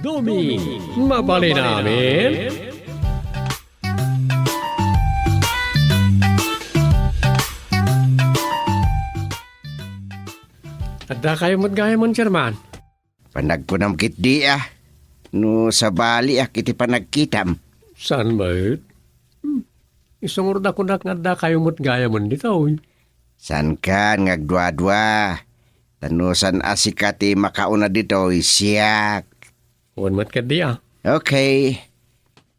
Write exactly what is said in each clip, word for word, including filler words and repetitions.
Duming, mabalin amin. Addakayo met gayam, Chairman? Panagkunam ketdi a, no sabaliak iti panagkitam. Saan met? Hmm. Isungorda kunak nga addakayo met gayam ditoy. Saankan nga agduadua. Ta no saan a sika ti makauna ditoy, siak. Wen met ketdi a. Okay.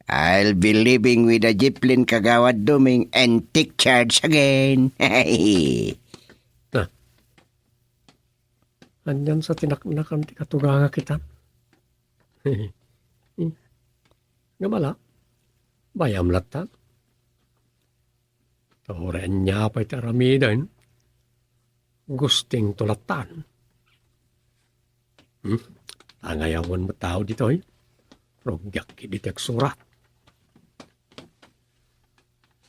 I'll be leaving with a jeeplin, Kagawad Duming, and take charge again. Ah. Anian sa tinaknakan ti katuganga kita? Gamala, bayam latta. Uray ania pay ti aramiden, gusting to lattan. Hmm? Angayawan met tao ditoy. Rugiak idi ti agsurat.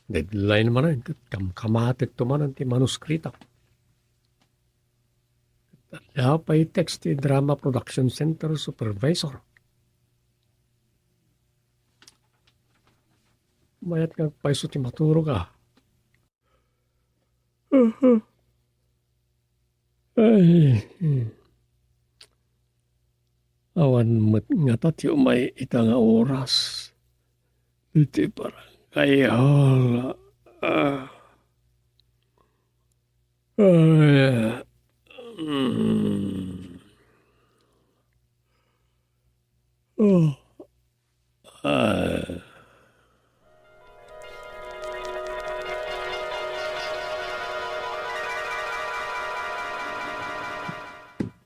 Deadline manen, ket kamkamatek to manen ti manuskrito. Adda pay text ti Drama Production Center Supervisor. Mayat nga agpayso ti maturog a. Ay. Awan met ngata ti umay ita nga oras. Iti barangay hall. Ah. Ay. Mm. Oh. Ah.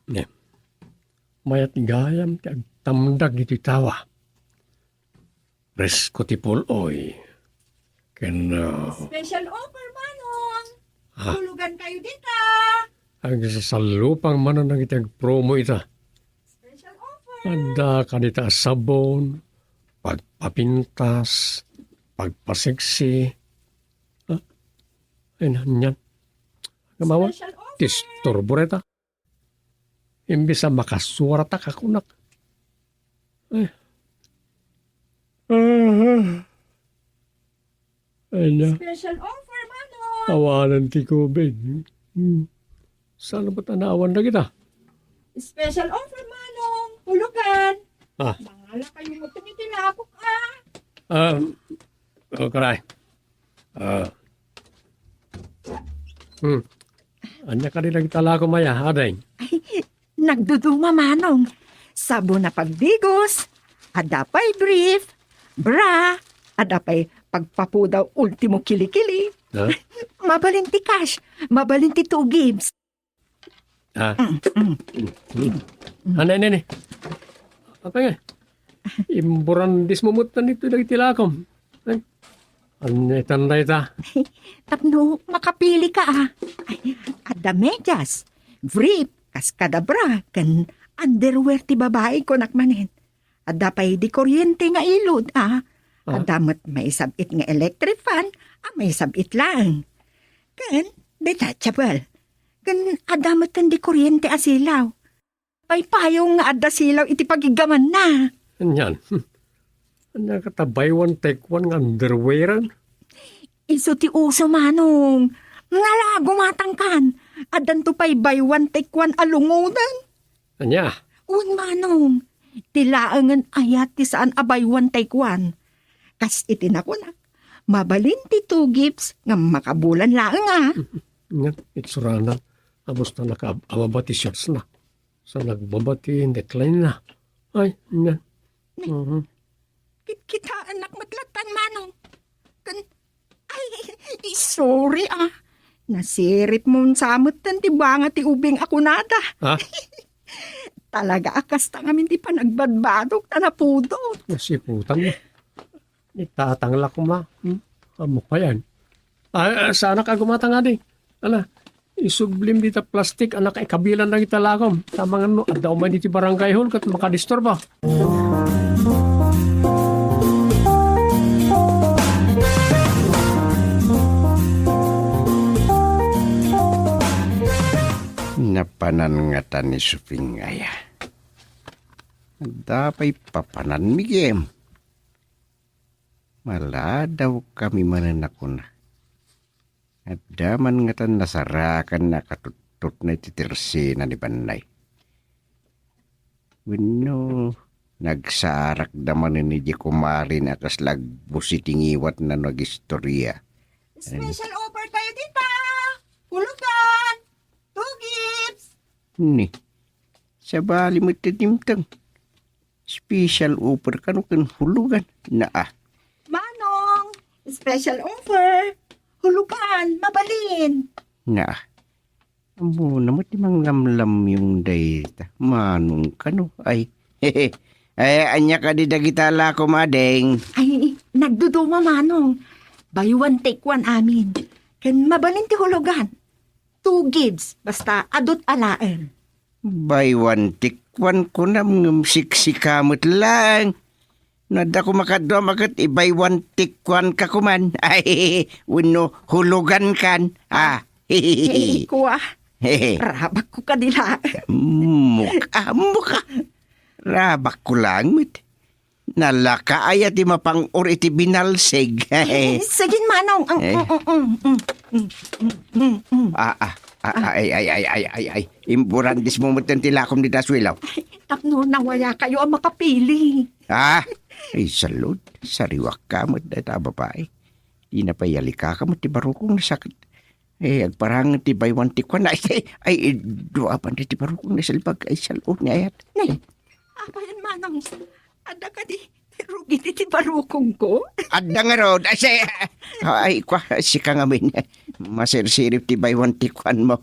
Ne. Mayat gayam ti agtamdag iti tawa. Presko ti pul-oy. Ken, ah, special offer, Manong! Ah. Tulugan kayo dita! Agsasalupang manen dagiti agpromo ita. Special offer! Adda kadita a sabon, pagpapintas, pagpaseksi. Ah, ay, na, niyan. Gamawa, special offer! Ti istorbo dayta. Imbes a makasuarta, kakunak. Ay. Ah. Ay na. Special offer, Manong! Awanan ti COVID. Hmm. Saan ba ta naawan na kita? Special offer, Manong! Tulugan! Ah. Mangala kayo mo tumitilaok, ah! Ah, oh, karay. Ah. Hmm. Ania kadi dagiti talako, Maya, ading? Ay, nagduduma, Manong. Sabon a pagdigos, adda pay brief, bra, adda pay pagpapudaw ultimo kilikili. Ha? Mabalin ti cash, mabalin ti two gives. Ah. Mm, mm. Mm. Anay, anay, anay. Apay nga? Imburandismo met dagiti lakom. Ay, ania itan dayta? Tapno makapili ka, ah. Ay, adda medyas, brief, kas kada bra, ken underwear ti babai, kunak manen. Adda pay di kuryente nga ilod, a. Ah. Adda met maisab-it nga electric fan a maisab-it laeng. Ken detachable. Ken adda met di kuryente a silaw. Paypayong nga adda silaw iti pagiggamanna. Anian? Ania kata buy one, take one nga underwear? Isu ti uso, Manong. Ngala, gumatangkan. Addanto pay buy one, take one a lungoden. Ania? Wen, Manong, ti laengen aya ti saan a buy one, take one. Kas iti nakunak, mabalin ti two gifts nga makabulan laeng, a. Nga, itsurana. Abus ta naka-, ababa ti shorts na. Sa nagbaba ti neckline na. Ay, nga. Mhm. Kitkitaennak met lattan, Manong. Ken, ay, sorry, a. Nasiripmo sa metten ti banga ti ubing a kunada. Ha? Talaga a kasta ngamin ti panagbadbadok ta napudot. Nasiputan mo. Itatang la koma. Hmm? Amo pa yan. Ah, saanak a gumatang, adi. Ala, isublim dita plastik a nakaikabilan dagita lakom. Tama nga no, adda umay diti barangay hall ket makadisturba. Napanan ngata ni Suping aya. Adda pay papananmi gem. Maladawkami manen a kuna. Adda man ngatan nasarakanna a katuttotna iti tersena ni Bannay. Wenno, nagsarakda manen idiay kumarina a kasla agbus iti ngiwatna no agistoria. Special offer tayo, tita! Hulugan! Two gifts! Ni, sabali met ti dimteng. Special offer kano ken hulugan. Naa. Manong, special offer. Hulugan, mabalin. Naa. Ammona met ti manglamlamyong dayta. Manong kano? Ay. Ay, ania kadi dagita lakom, ading? Ay, nagduduma, Manong. Buy one, take one amin. Ken mabalin ti hulugan. Two gives, basta adut alaen. Buy one, take one kunam ngem siksika met laeng. No adda koma kaduam a ket i-buy one, take one ka koman. Ay, wenno hulugan kan. Ah. Ay, kua. Rabakko kadi laeng. Muka, muka. Rabakko laeng met. Nalaka aya ti mapang-or iti binalsig? Eh, sige, Manong. Mm, Eh? mm, mm, mm, mm, mm, mm, mm. Ah, ah, ah, ah, ay, ay, ay, ay, ay, ay. Imburandismo met ti lakom dita suelo. Tapno nawayakayo a makapili. Ah, ay, salud. Sariwakka met dayta a babai. Dina pay alikaka met ti barukong nasakit. Eh, agparang ti buy one take one. Ay, ay, ay, dua pa ti barukong nasalbag. Ay, salud nga ayat. Nay, apayan, Manong? Adda kadi rugi ti, ti barukongko? Adda ngarud. Ay, si-, ay, kwa, sika ngamin. Masirsirip ti buy one take one mo.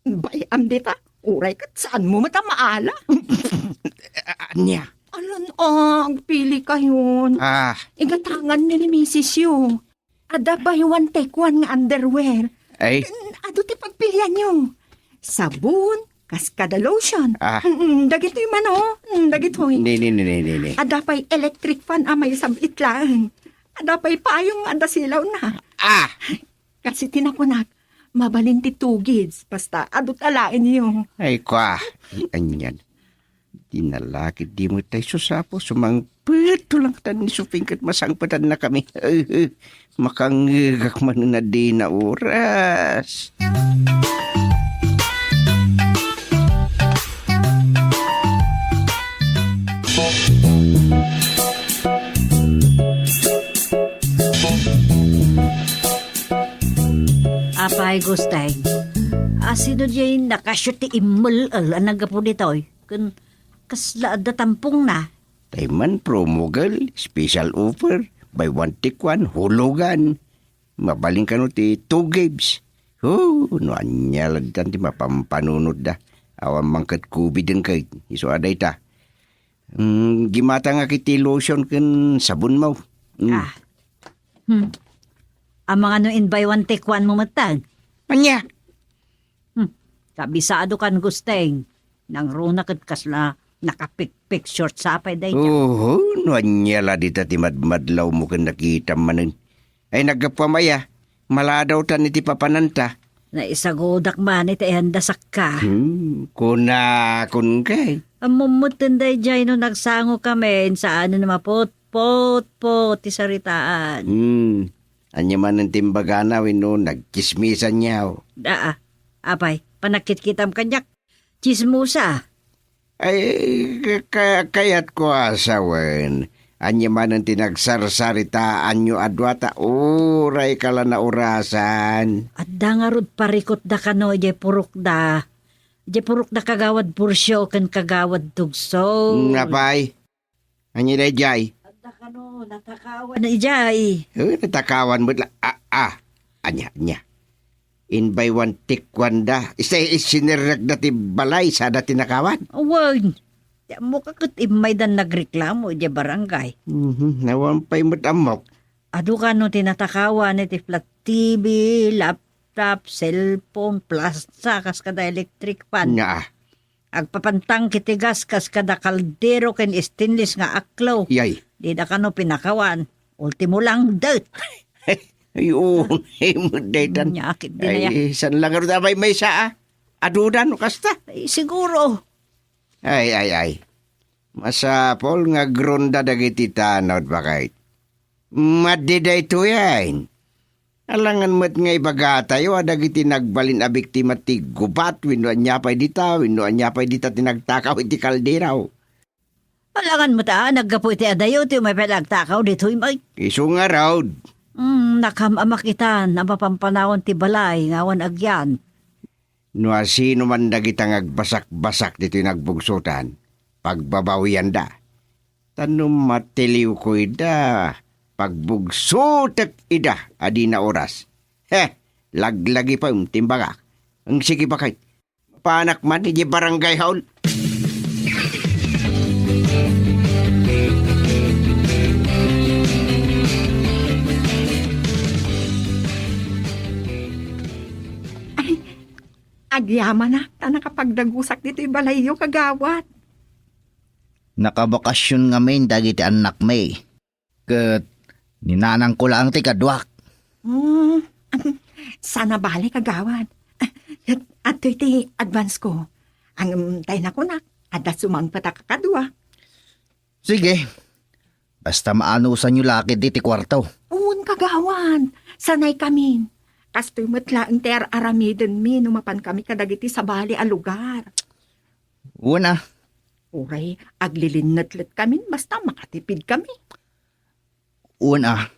Bay, am dita, uray ket saanmo met a maala. Ania? Alan, ah, agpili kayon. Ah. Igatangan ni, ni misis yo. Adda buy one take one nga underwear. Ay. Ken adu ti pagpilianyo. Sabon, kas kada lotion. Ah. Mm, dagitoy man, oh. Mm, dagitoy. Ni, ni, ni, ni, ni, ni. Adda pay electric fan a maisab-it laeng. Adda pay payong nga adda silawna. Ah. Kasi ti nakunak, mabalin ti two gives, basta adut alaenyo. Ay, kwa. Ay, anian. Dinala ketdi met tay susapo, sumangpet to lang tan ni Suping ket masangpetannakami. Makangngegak manen a dina oras. Apay, Gusteng, asino diay nakasiut ti immel-el a naggapu ditoy? Ken kasla adda tampongna? Tay man promo, girl, special offer, buy one take one, hulugan. Mabalin kano ti two gives. Oh, no ania la ditan ti mapampanunotda. Awan man ket covid ket isu a dayta. Mm, gimatangak iti lotion ken sabon mo. Mm. Ah. Hmm. Amangan no in buy one take one mo metten? Ania? Hmm. Kabisado kan Gusteng. Nangruna ket kasla nakapikpik shorts apay dayta. Oho, no ania la dita ti madmadlaw mo ken nakitam manen. Ay, naggapuam aya, maladawtan iti papananta. Naisagudak man iti ayan dasakka. Hmm, kunakon kay. Ammom metten daydiay no nagsangokami, saan no maputputput ti saritaan. Hmm, ania manen ti imbagana wenno nagtsismisanyo? Daa, apay, panagkitkitam kaniak. Tsismosa. Ay, ka-, ka-, kayatko a sawen. Ania manen ti nagsarsaritaanyo a dua ta uray ka la naurasan? Adda ngarud parikutda kano idiay purokda. Idiay purokda Kagawad Porcio ken Kagawad Tugso. Apay? Ania daydiay? Adda kano natakawan idiay. Eh, natakawan met la. Ah, ah. Ania, ania? In buy one, take one da. Isa, isinerrekda ti balay, sada tinakawan. Awan. Ti ammok a ket immaydan nagreklamo idiay barangay. Mhm, awan pay met ammok. Adu kano ti natakawan iti flat T V, laptop, cellphone, plasta, kas kada electric fan. Nga. Agpapantang iti gas kas kada kaldero ken stainless nga aklo. Yay. Dida kano pinakawan. Ultimo lang, det. Ay, oo. Ay, daytan. Nya, akit din aya. Ay, san lang aro damay maysa, ah? Aduda, no, kasta? Ay, siguro. Ay, ay, ay. Masapul nga agronda dagiti tanod, baket. Madi daytoyen. Alangan met nga ibagatayo a dagiti nagbalin a biktima ti gubat wenno ania pay dita, wenno ania pay dita ti nagtakaw iti kaldero. Alangan met a naggapu iti adayo ti umay pay nagtakaw ditoy, Mike. Isu ngarud. Hmm, nakam-amak itan a mapampanawan ti balay nga awan agyan. No asino man dagita nga agbasakbasak ditoy nagbugsotan, pagbabawiyanda. Ta no matiliwko ida, pagbugsotek ida a dina oras. He, laglagipem ti imbagak. Ang sige, baket. Mapanak man iti barangay hall. Ay, agyamanak ta nakapagdagusak ditoy balayyo, kagawad. Nakabakasyon ngamin dagiti annakmi. Ket ni nanangko laeng ti kaduak. Hmm, saan a bale, kagawad. Ket adtoy ti advance ko. Ngem tay nakunak, adda sumangpet a kakadua. Sige. Basta maanusanyo la ketdi ti kuarto. Wen, kagawad. Sanaykami. Kastoy met laeng ti ar-aramidenmi no mapankami kadagiti sabali a lugar. Wen a. Uray, aglilinnetletkami basta makatipidkami. Wen a.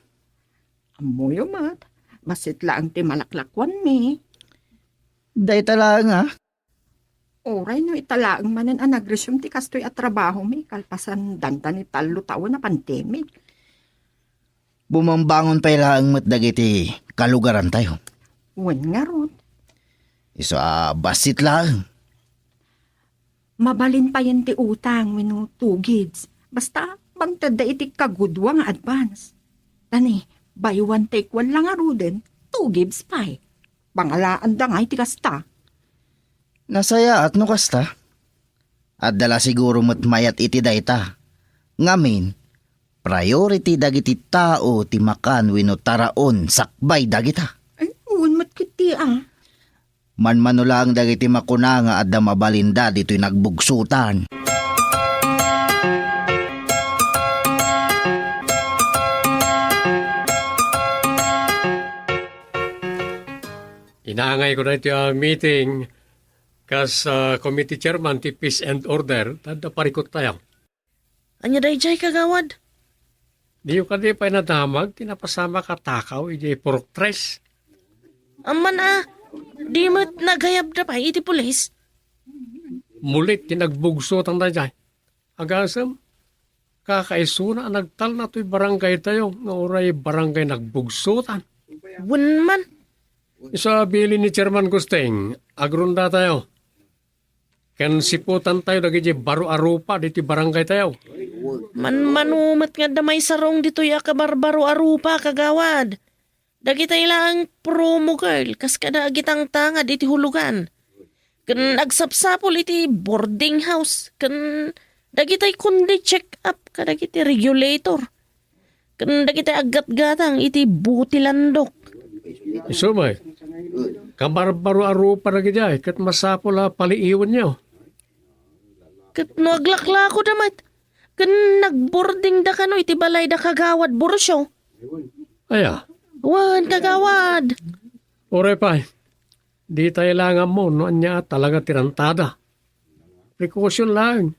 Ammoyo met, bassit laeng ti malaklakuanmi. Dayta laeng a. Uray no ita laeng manen a nagresume ti kastoy a trabahomi kalpasan dandan ni tallo tawen a pandemic. Bumambangon pay laeng met dagiti kalugarantayo. Wen ngarud. Isu a bassit laeng. Mabalin payen ti utang wenno two gigs. Basta bangtedda iti kagudua nga advance. Ta ni, buy one take one la ngaruden, two gigs pay. Pangalaanda nga iti kasta. Nasayaat no kasta. Adda la siguro met mayat iti dayta. Ngamin, priority dagiti tao ti makan wenno taraon sakbay dagita. Ay, wen met ketdi a. Manmano laeng dagiti makuna nga adda mabalinda ditoy nagbugsotan. Inangayko daytoy a meeting kas, ah, committee chairman ti peace and order, ta adda parikut tayo. Ania daydiay, kagawad? Diyo kadi pay nadamag ti napasamak a takaw idiay Purok Tres? Amman a, di met nagayabda pay iti pulis? Mulit ti nagbugsotan daydiay. Agasem, kakaisuna a nagtalna toy barangay tayo nga uray barangay nagbugsotan. Wen man. Isu a bilin ni Chairman Gusting, agronda tayo. Ken siputan tayo dagiti baro a rupa diti barangay tayo. Manmano met nga adda maisarung ditoy a kabarbaro a rupa, kagawad. Dagitay laeng promo girl kas kada agitangtangad iti hulugan. Ken agsapsapul iti boarding house ken dagitay kundi check up kadagiti regulator. Ken dagiti aggatgatang iti butilandok. Isu met, kabarbaro a rupa dagiti ay ket masapul a paliiwenyo. Ket no aglaklakoda met, ken nagbordingda kano iti balayda, kagawad Burcio. Aya? Wen, kagawad. Uray pay, di tayo lang ammo no ania a talaga ti rantada. Precaution laeng.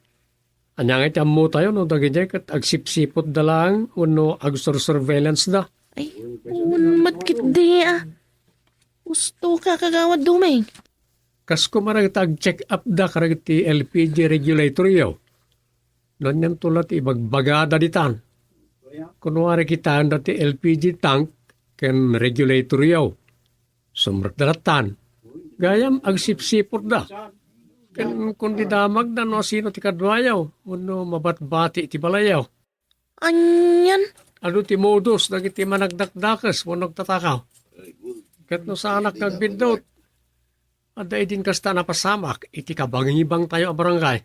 Ania nga iti ammo tayo no dagiti ket agsipsiputda laeng wenno agsursurveillance da? Ay, wen met ketdi a. Husto ka, kagawad Dumeng. Kas koma dagita ag-check up da kadagiti L P G regulator yo. No anianto la ti ibagbagada ditan. Kunwari kitaenda ti L P G tank ken regulator yo. Sumrekda lattan. Gayam agsipsiputda. Ken kundi damagda no asino ti kaduayo, wenno mabatbati iti balayo. Anian? Adu ti modus dagiti managdakdakes wenno agtatakaw. Ket no saanak nga agbiddut, adda idin kasta napasamak iti kabangibang tayo a barangay.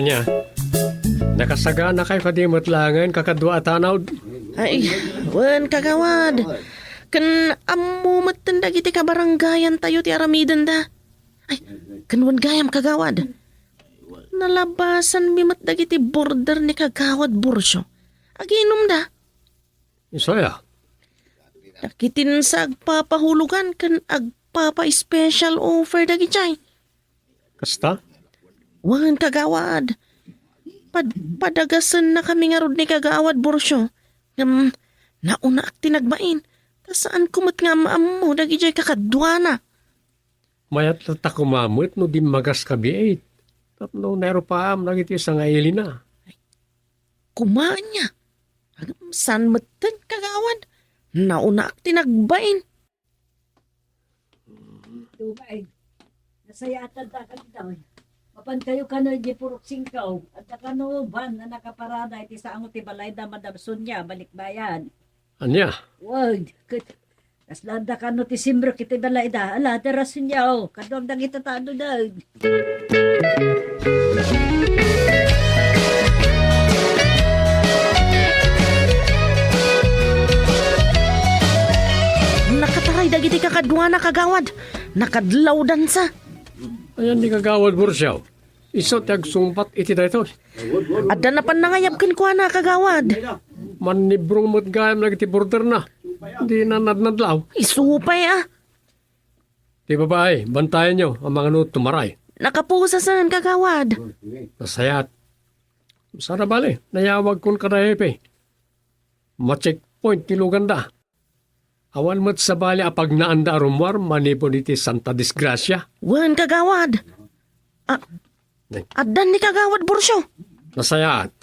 Ania, nakas Saganakayo kadi met laengen, kakadua a tanod? Ay, wen, kagawad. Ken ammo metten dagiti kabarangayantayo ti aramidenda. Ay, ken wen gayam, kagawad. Nalabasanmi met dagiti border ni Kagawad Borcio. Aginumda. Isu aya? Dagitin sa agpapahulogan ken agpapa-special offer dagidiay. Kasta? Wen, kagawad. Pad-, padagasennakami ngarud ni Kagawad Borcio. Ngem, naunaak ti nagbain. Ta saanko met nga am-ammo dagidiay kakaduana. Mayat latta koma met no dimmagas kabiit. Tapno nairupaam dagiti sangailina. Koma ania? Agam, saan metten, kagawad? Naunaak ti nagbain. Dugay. Nasayaat adda kami daw. Mapankayo kano iti purok singkaw. Adda kano van a nakaparada iti sango ti balayda, Madam Sonia, balikbayan. Ania? Wag. Ket, kasla adda kano ti simrek iti balayda. Ala, ti Sonia, o. Kaduak dagita tano daw. Nakataray dagiti kakaduana, kagawad. Nakadlawdansa. Ayan ni Kagawad Borcio. Isu ti agsungbat iti daytoy. Adda napan nangayab kenkuana, kagawad. Mannibrong met gayam dagiti borderna. Dina nadnadlaw. Isu pay, a. Ti babai, bantayanyo, amangan no tumaray. Nakapusasen, kagawad. Nasayaat. Saan a bale, nayawagkon kada hepe. Ma-checkpoint ti luganda. Awan met sabali a pagnaanda a rummuar manipud iti santa disgrasia. Wen, kagawad. A-, addan ni Kagawad Borcio. Nasayaat.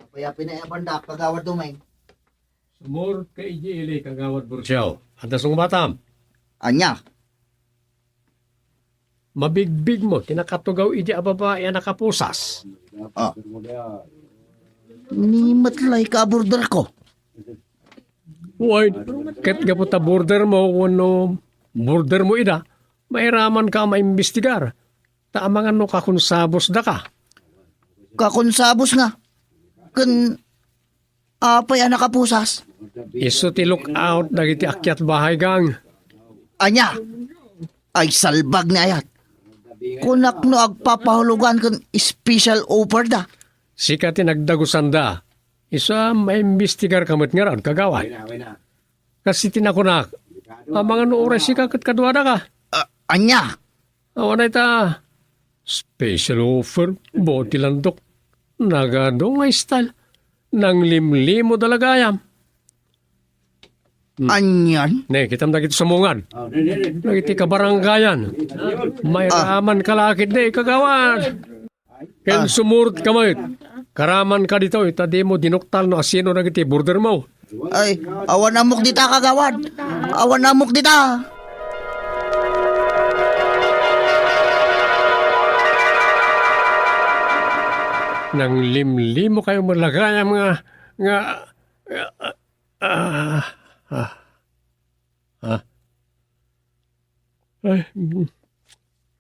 Apay a pinayabandak, Kagawad Dumeng? Sumurot ka idiay ili, Kagawad Borcio. Adda sungbatam. Ania? Mabigbigmo ti nakatugaw idi a babai a nakapusas. Ah. Ni met lay ka borderko. Wen, ket gapu ta bordermo wenno bordermo ida, mairamanka a maimbestigar. Ta amangan no kakonsabusdaka. Kakonsabus nga. Ken Apay a nakapusas? Isu ti lookout dagiti akyat bahay, gang. Ania? Ay, salbag ni ayat. Kunak no agpapahulogan ken special offer da. Sika ti nagdagusanda. Isu a maimbestigar ka met ngarud, kagawad. Kas iti nakunak, amangan no uray sika ket kaduada ka. Ah, ania? Awan dayta special offer, buot ti landok. Nagadu nga style. Nanglimlimo da la gayam. Hmm. Anian? Ne, kitam dagiti sumungad. Dagiti kabarangayan. Mairaman ka lakit ne, kagawad. Ken sumurot ka met. Karaman ka ditoy, ta dimo dinuktal no asino dagiti border mo. Ay, awan ammok dita, kagawad. Awan ammok dita. Nanglimlimo kayo met la gayam nga, nga, ah, ah, ah. Ay, mm.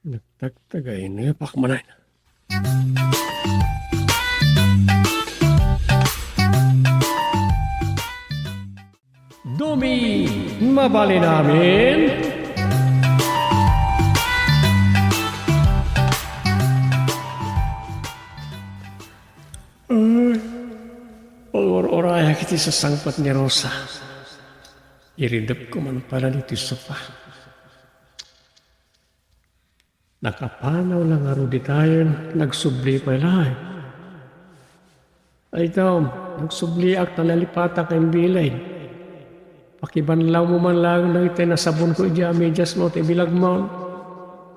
Nagtagtagay, nagapak manay. Dumi, mabalin amin. Ay, pangur-urayak iti sasangpet ni Rosa. Iridepko man pala ditoy sofa. Nakapanaw la ngarud ditayen, nagsubli pay laeng. Ay, Tom, nagsubliak ta nalipatak nga imbilin. Pakibanlawmo man laeng dagiti nasabonko idiay a mediasmo ti bilagmo.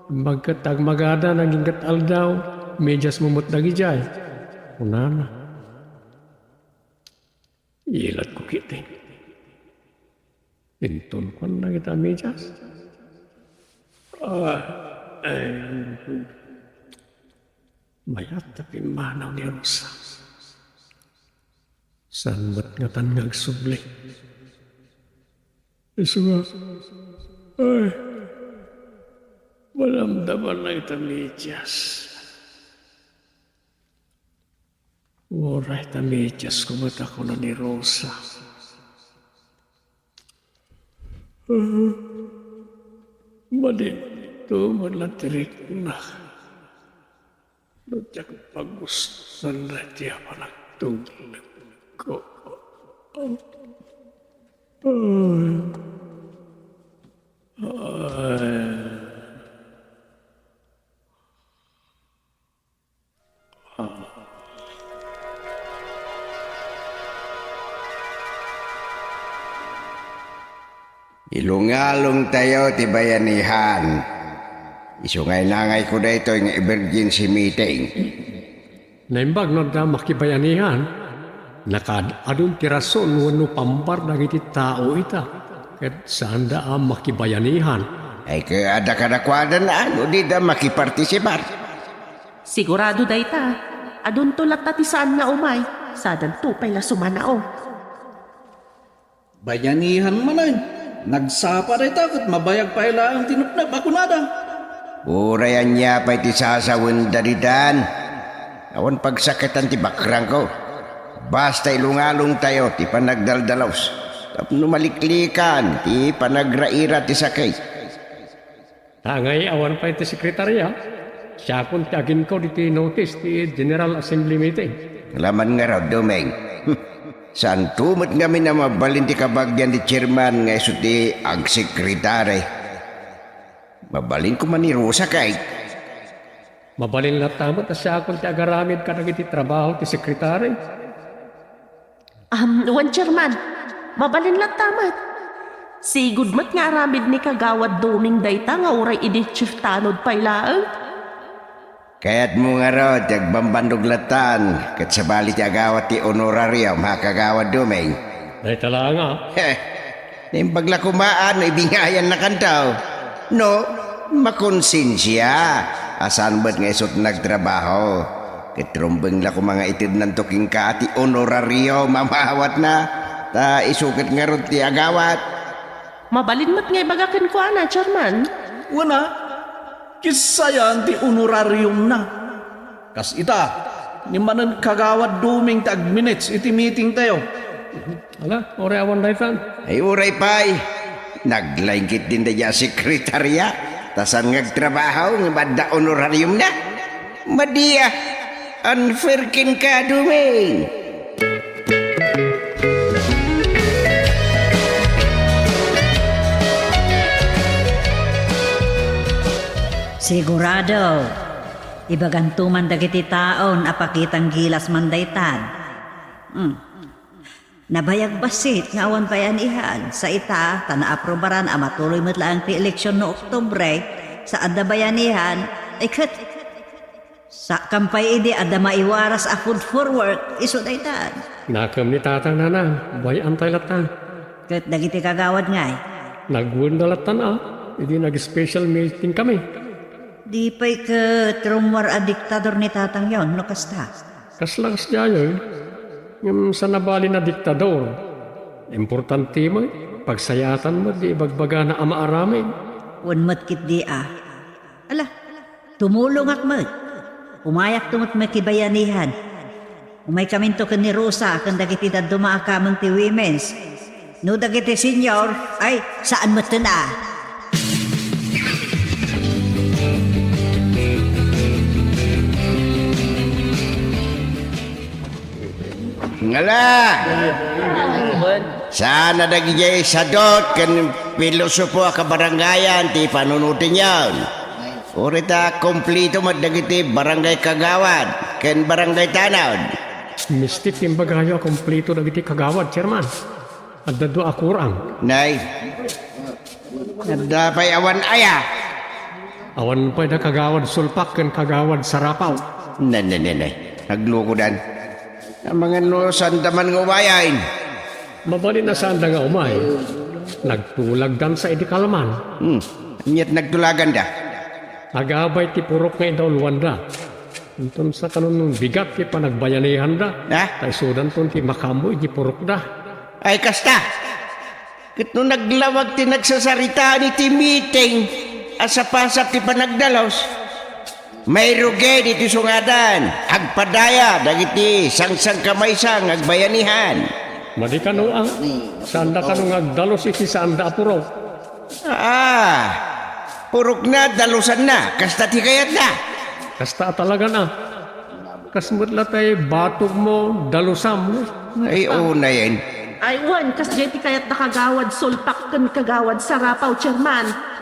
Imbag ket ta agmagada, naginggat aldaw, mediasmo met dagidiay. Kunana. Ilatko ketdi. Inton kuan dagiti a medias. Ah, ay, mayat ti pimmanaw ni Rosa. Saan met ngatan nga agsubli? Isu nga, ay, malamdaman na ita medias. Uray ta medias ko met a kuna ni Rosa. Madinto met la ti rikna. No diak pagusnan daytoy a panagtulogko. Ay. Ay. Ilungalongtayo ti bayanihan. Isu nga inangayko daytoy nga emergency meeting. Naimbag no adda makibayanihan, nakaad-adun ti rason wenno pambar dagiti tao ita, ket saanda a makibayanihan. Ay, ket adda kadakuada no dida makipartisipar. Sigurado dayta. Adunto latta ti saan nga umay. Sadanto pay la sumanao. Bayanihan manen. Nagsapa dayta ket mabayag pay laeng ti nepnep a kunada. Uray ania pay ti sasawenda ditan, awan pagsakitan ti bakrangko. Basta ilungalongtayo ti panagdaldalos tapno maliklikan ti panagraira ti sakit. Angay awan pay ti sekretaria, siakon ti aginkaw ditoy notice ti General Assembly meeting. Laman ngarud, Doming. Saanto met ngamin a mabalin ti kabagian ti chairman nga isu ti agsekretari. Mabalin koma ni Rosa kay. Mabalin latta met a siakon ti agaramid kadagiti trabaho ti sekretari. Am, wen, Chairman, mabalin latta met. Sigud met nga aramid ni Kagawad Doming dayta nga uray idi chief tanod pay laeng. Kayatmo ngarud ti agbambandog lattan ket sabali ti agawat ti honorarium, ha, Kagawad Doming? Dayta la nga. Heh, naimbag la koma no ibingayannakanto. No, makonsensia a saan met nga isut nagtrabaho. Ket rumbeng la koma nga itednanto kenka ti honorarium a maawatna, ta isu ket ngarud ti agawat. Mabalin met nga ibaga kenkuana, Chairman. Wen a, kissayan ti honorariumna. Kas ita, ni manen Kagawad Doming ti agminutes iti meetingtayo. Ala, uray awan daytan. Ay, uray pay. Naglaing ketdin daydiay a sekretaria, ta saan nga agtrabaho ngem adda honorariumna. Madi a, unfair kenka, Doming. Sigurado, ibaganto man dagiti taon a pakitang gilas man daytan. Hmm. Nabayag bassit nga awan bayanihan, sa ita, ta naaprobaran a matuloy met laeng ti eleksyon no Oktubre, sa adda bayanihan, ay ket, sakkan pay idi adda maiwaras a food for work, isu daytan. Nakem ni Tatang, Nanang, bay-antay latta. Ket dagiti kagawad ngay? Nagwenda lattan a, idi nag-special meeting kami. Di pay ket rummuar a diktador ni Tatangyo, no kasta? Kasla kasdiayen, ngem saan a balin a diktador. Importante met, pagsayaatan met ti ibagbagana a maaramid. Wen met ketdi a. Ala, tumulongak met. Umayakto met makibayanihan. Umaykaminto ken ni Rosa ken dagiti dadduma a kameng ti women's. No dagiti senior, ay, saan metten a. Ngala! Saan a dagidiay sadot ken pilosopo a kabarangayan ti panunotenyon. Uray ta kompleto met dagiti barangay kagawad ken barangay tanod. Mistik ti imbagayo a kompleto dagiti kagawad, Chairman. Adda dua a kurang. Nay, adda pay awan aya? Awan pay da Kagawad Sulpak ken Kagawad Sarapaw. Nay, nay, nay, nay. Naglukodan. Amangan no saanda man nga umayen. Mabalin a saanda nga umay. Nagtulagdan sa idi kalman. Hmm. Aniat nagtulaganda? Agabay ti purok nga idauluanda. Inton sa kanon bigat ti panagbayanihanda, ha? Ta isudanton ti makaammo iti purokda. Ay, kasta! Ket no naglawag ti nagsasaritaan iti meeting a sapasap ti panagdalos, Mairugi ditoy sungadan, agpadaya dagiti sangsangkamaysa nga agbayanihan. Madi kano a, saanda kano nga agdalus iti saanda a purok? Ah, purokna, dalusanna, kasta ti kayatna. Kasta a talagan a. Kas met la tay batogmo, dalusam. Ay, unayen. Ay, wen, kasdiay ti kayatda Kagawad Sulpak ken Kagawad Sarapaw, Chairman.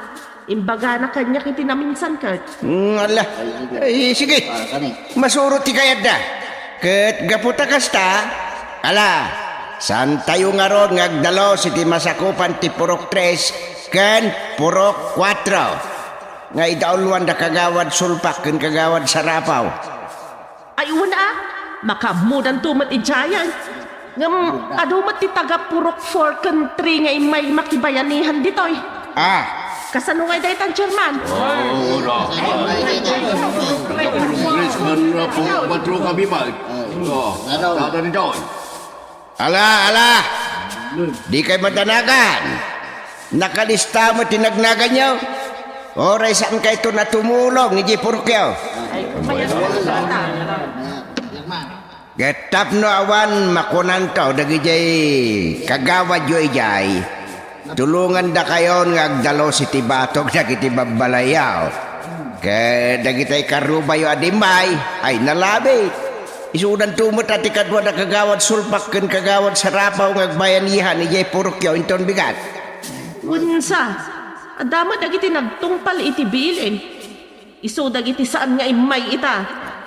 Imbagana kaniak iti naminsan ket. Mm, ala. Ay, sige. Masuro ti kayatda. Ket gapu ta kasta, ala, saantayo ngarud nga agdalus iti masakupan ti Purok Tres ken Purok Kuatro nga idauluan da Kagawad Sulpak ken Kagawad Sarapaw. Ay, wen a, makaammodanto met idiayen. Ngem adu met ti taga Purok four ken three nga immay makibayanihan ditoy. Ah. Kasano ngay daytan, Chairman? Oh, no. Taga Purok Tres ken, uh, Purok Kuatro kami, bay. Oh, tada ditoy. Ala, ala! Dikay madanagan! Nakalista met ti nagnaganyo. Uray saankayto a tumulong idiay purokyo. Ket tapno awan makunanto dagidiay kagawadyo idiay, tulongandakayon nga agdalus iti batog dagiti babbalayyo. Ket dagitay karrubayo a dimmay, ay nalabit. Isudanto met a ti kaduada Kagawad Sulpak ken Kagawad Sarapaw nga agbayanihan idiay purokyo inton bigat. Wensa, adda met dagiti nagtungpal iti bilin. Isu dagiti saan nga immay ita.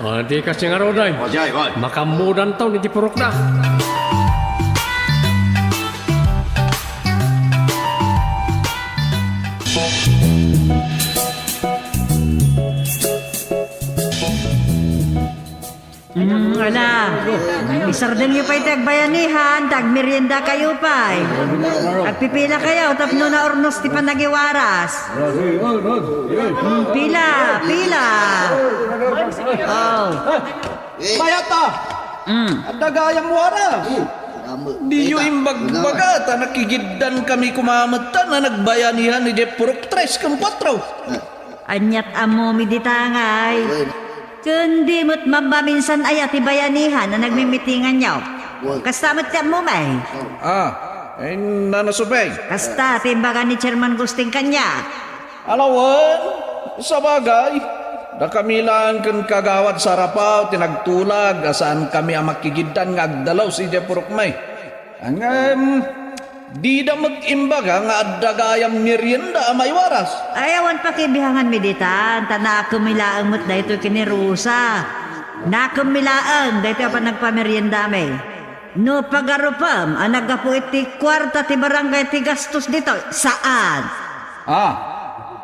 Ah, di kasi nga, Roday. O, jay, wan. Makaammodanto iti purokda. Mm, ala. Isardengyo pay ti agbayanihan, ta agmeriendakayo pay. Agpipilakayo tapno naurnos ti panagiwaras. Mm, pila, pila. Oh. Mayat a! Mm. Adda gayam waras. Diyo imbagbaga ta nakigiddan kami kumametan a nagbayanihan idiay purok tres ken kuatro. Aniat ammomi dita ngay? Wen. Ken di met mammaminsan aya ti bayanihan a nagmimitinganyo? Wen. Kasta met ti ammomi? Ah, eh, Nana Sophie. Kasta ti imbaga ni Chairman Gusting kaniak. Ala wen, sabagay, dakami laeng ken Kagawad Sarapaw ti nagtulag a saankami a makigiddan nga agdalus idiay purokmi. Ngem, dida met imbaga nga adda gayam merienda a maiwaras. Ay, awan pakibianganmi ditan, ta naakemmi laeng met daytoy ken ni Rosa. Naakemmi laeng daytoy a panagpameriendami. No pagarupem a naggapu iti kuarta ti barangay ti gastos ditoy, saan. Ah.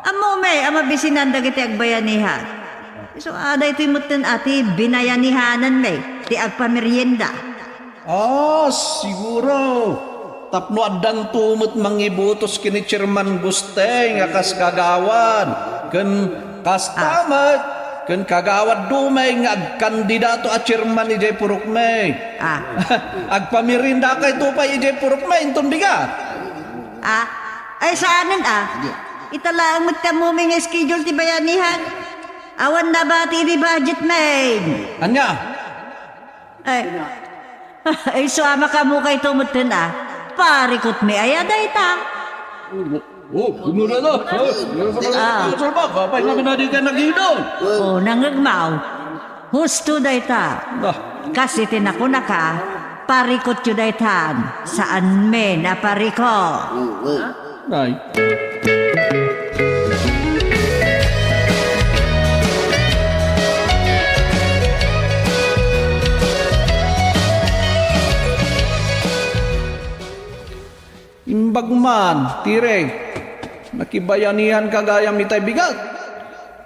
Ammomi a mabisinan dagiti agbayanihan. Isu a daytoy metten a ti binayanihananmi ti agpamerienda. Ah, siguro. Tapno addanto met mangibotos ken ni Chairman Gusteng a kas kagawad, ken kasta met, ken Kagawad Dumeng nga agkandidato a chairman idiay purokmi. Ah. Agpameriendakayto pay idiay purokmi inton bigat. Ah, ay saanen, ah. Ita laeng met ti ammomi nga schedule ti bayanihan. Awan nabati idi budget, men. Ania? Ay, ay, isu a makaammo kayto metten, ah. Parikutmi aya dayta. Oh, kumuna na. Ah. Sulbak, apay nga binadi ka nagidol? Oh, nangegmaw. Husto dayta. Ah. Kas iti nakunaka, parikutyo daytan. Saan men a parikut. Nay. Imbag man, tire, nakibayanihanka gayam itay bigat,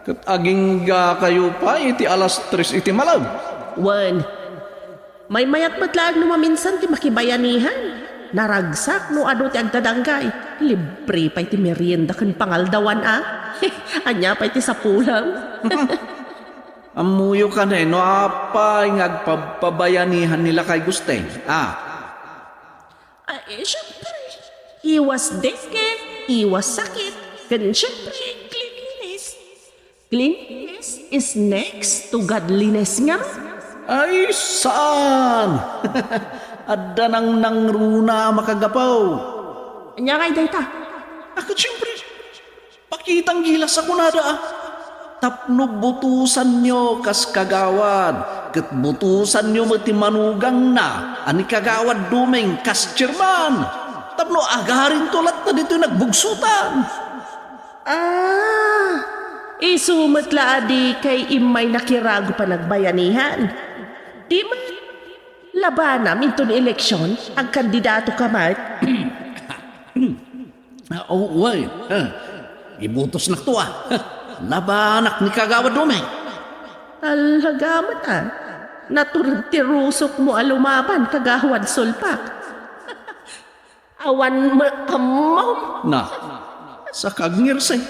ket aginggakayo pay iti alas tres iti malem. Wen, maymayat met laeng no maminsan ti makibayanihan. Naragsak no adu ti agdadanggay. Libre pay ti merienda ken pangaldawan a. Ania pay ti sapulem? Ammoyo kano no apay nga agpabpabayanihan ni Lakay Gusteng? Ah. Ah, eh, syempre, iwas dengue, iwas sakit, ken syempre, cleanliness. Cleanliness? is next to godliness ngarud? Ay, saan! Adda nangnangruna a makagapu. Ania ngay dayta? A, ket siempre, pakitang gilas a kunada, a. Tapno butosanyo kas kagawad, ket butosanyo met ti manugangna a ni Kagawad Doming kas chairman. Tapno agarinto latta ditoy nagbugsotan. Ah, isu met la a dikay immay nakirago panagbayanihan. Di met, labanam inton eleksyon, agkandidato ka met. Ah, oh, wen. Ah, ibutosnak to, a. Labanak ni Kagawad Doming. Talaga met, a. Natured ti rusokmo a lumaban, Kagawad Sulpak. Awan met ammom. Na, saka agngersi.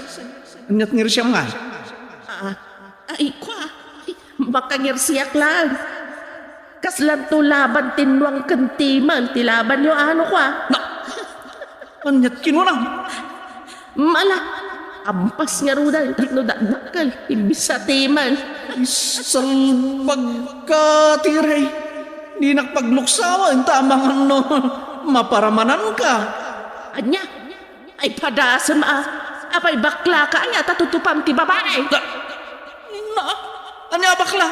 Aniat ngersiam ngay? Ah, ay, kua. Ay, makangersiak laeng. Kaslanto laban ti nuang ken timen ti labanyo, ano, kua? Na, aniat kinunam? Mala, ampas ngaruden tapno dakdakkel ti bigat a timen. Ay, salbag ka, Tiri. Dinak pagluksawen ta amangan no maparamananka. Ania? Ay, padasem, a. Apay, bakla ka aya ta tutupam ti babai? Na, na, ania a bakla?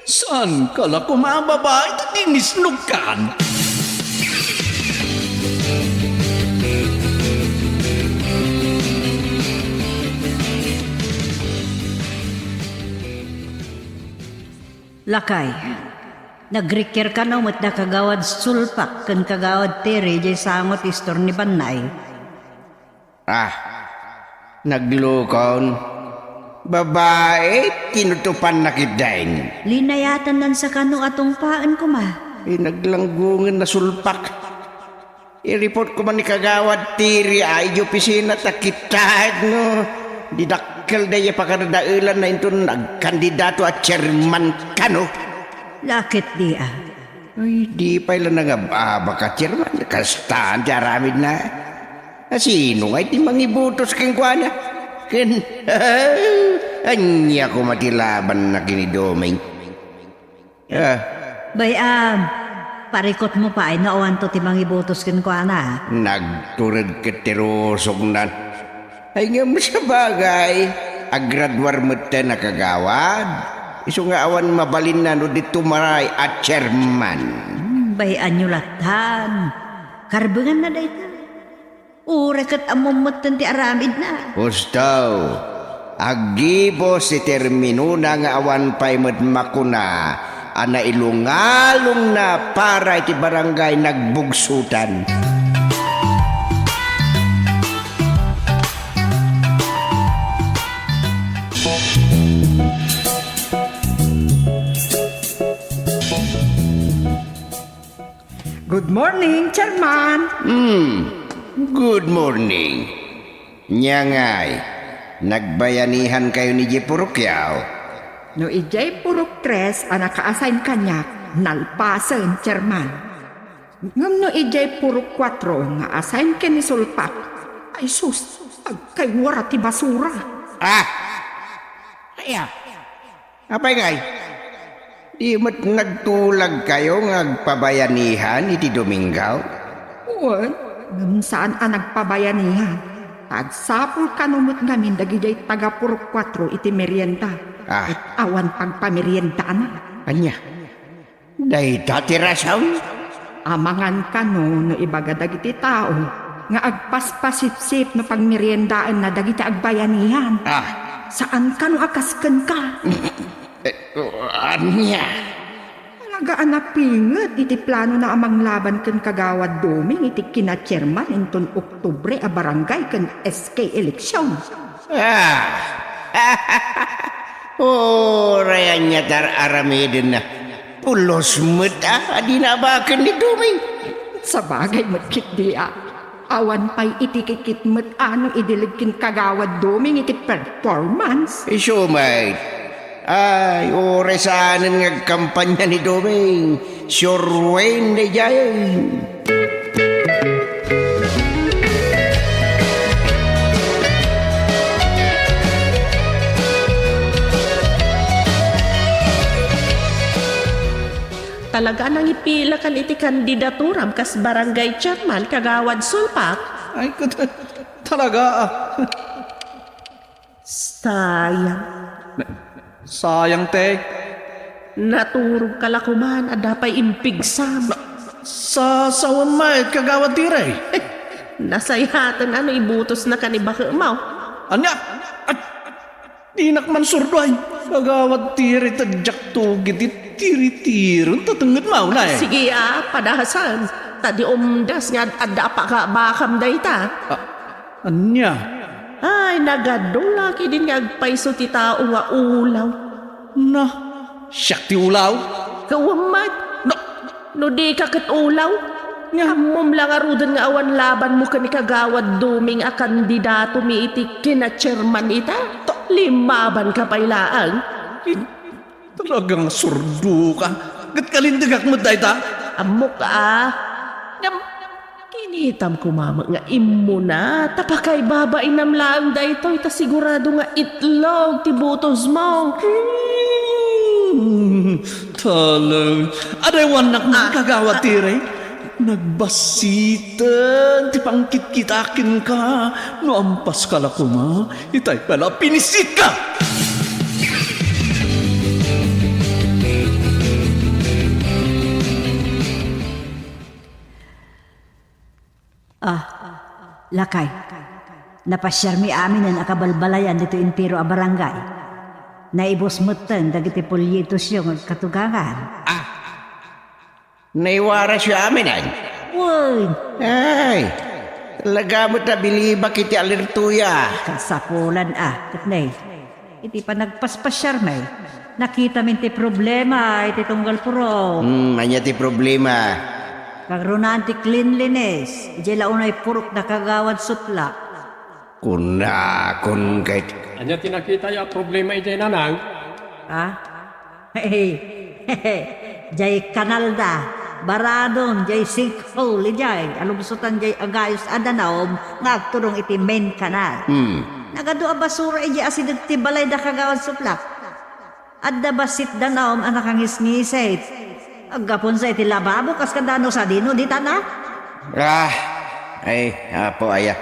Saan ka la koma a babai ta dinisnogkan? Lakay, nagrikker kano met da Kagawad Sulpak ken Kagawad Terry idiay sango ti istor ni Bannay. Ah, naglukon. Babai, tinutupanna ketdin. Linayatannan sa kano a tungpaen koma. Ay, naglanggongen a Sulpak. I-report koma ni Kagawad Terry idiay opisina ta kitaek no didakkel dayta pakadadaelanna inton agkandidato a chairman kano. Lakay di a. Ay, di pay la nangab-abak a chairman. Kastan ti aramidna. A, sino ngay ti mangibutos kenkuana? Ken, ania koma ti labanna ken ni Doming? Ah. Bay-am, parikutmo pay no awanto ti mangibutos kenkuana. Nagtured ket ti rusognan. Ay, ngem sabagay, agraduar metten a kagawad. Isu nga awan mabalinna no di tumaray a chairman. Hmm, bay-anyo lattan. Karbenganna dayta. Uray ket ammom metten ti aramidna. Husto. Aggibus ti terminona nga awan pay met makuna a nailungalongna para iti barangay Nagbugsotan. Good morning, Chairman. Hmm, good morning. Nia ngay, nagbayanihankayon idiay purokyo? No idiay purok tres a naka-assign kaniak, nalpasen, Chairman. Ngem no idiay purok kuatro nga assign ken ni Sulpak, ay sus, agkaywara ti basura. Ah! Aya? Apay ngay? Di met nagtulagkayo nga agpabayanihan iti Domingo? Wen, ngem saan a nagpabayanihan. Ta agsapul kano met ngamin dagidiay taga-purok kuatro iti merienda. Ah. Ket awan pagpameriendana. Ania? Dayta ti rason? Amangan kano no ibaga dagiti tao nga agpaspasipsip no pagmeriendaenna dagiti agbayanihan. Ah. Saan kano a kas kenka? Eh, ania? Talaga a napinget iti planona a manglaban ken Kagawad Doming iti kina-chairman inton Oktubre a barangay ken S K election. Ah! Uray ania ti ar-aramidenna. Pulos met a, a dina abaken ni Doming. Sabagay met ketdi a. Awan pay iti kikit met a no idiled ken Kagawad Doming iti performance. Isu met. Ay, uray saanen nga agkampanya ni Doming. Sure win daydiay. Talaga a nangipilakan iti kandidaturam kas barangay chairman, Kagawad Sulpak? Ay, ket, talaga, ah. Sayang. Sayang, te. Naturogka la koman, adda pay impigsam. Na-, sa-, sawen met, Kagawad Tiray. Nasayaten a no ibutosnaka ni baketmo. Ania? At, dinak man surdo ay. Kagawad Tiray, ta diak tugid iti tiritiren ta tengngedmo, nay. Sige a, padasan. Ta di umdas nga ad-, adda a pakabakam dayta. Ah, ania? Ay, nagadu la ketdin nga agpayso ti tao nga ulaw. Na, siak ti ulaw? Ket wen met. No. No dika ket ulaw, Nya? Ammom la ngaruden nga awan labanmo ken ni Kagawad Doming a kandidatomi iti kinachairman ita? Ta- Limabanka pay laeng. Talagang surdoka. Ket kalinteg met dayta? Ammok a. Ngem, kinitam koma met nga immuna, ta pakaibabainam laeng daytoy, ta sigurado nga itlog ti butosmo. Hmm, taleng. Adaywannak man, ah, Kagawad Tiray. Nagbassiten ti pangkitkita kenka. No ampaska la koma, itay pala pinisitka! Ah, lakay, napasiarmi aminen a kabalbalayan ditoy entero a barangay. Naibus metten dagiti polyetosyo nga agkatugangan. Ah, naiwarasyo aminen? Wen. Ay, talaga met a bilibak iti alertoya. Kasapulan a, ket nay, iti panagpaspasiarmi, nakitamin ti problema iti tunggal purok. Hmm, ania ti problema? Kagrunaan ti cleanliness, idiay la unay purok da Kagawad Suplak. Kunakon ket. Ania ti nakitayo a problema idiay, Nanang? Ah? Hey, jay kanal da, baradon, jay sinkhole, jay alubsotan jay agayos a danum nga agturong iti main canal. Hmm. Nagadu a basura idiay asideg ti balay da Kagawad Suplak. Adda bassit danum a nakangisngisit. Aggapunsa iti lababo, kas kadano sadino, di tana? Ah, ay, Apo, aya.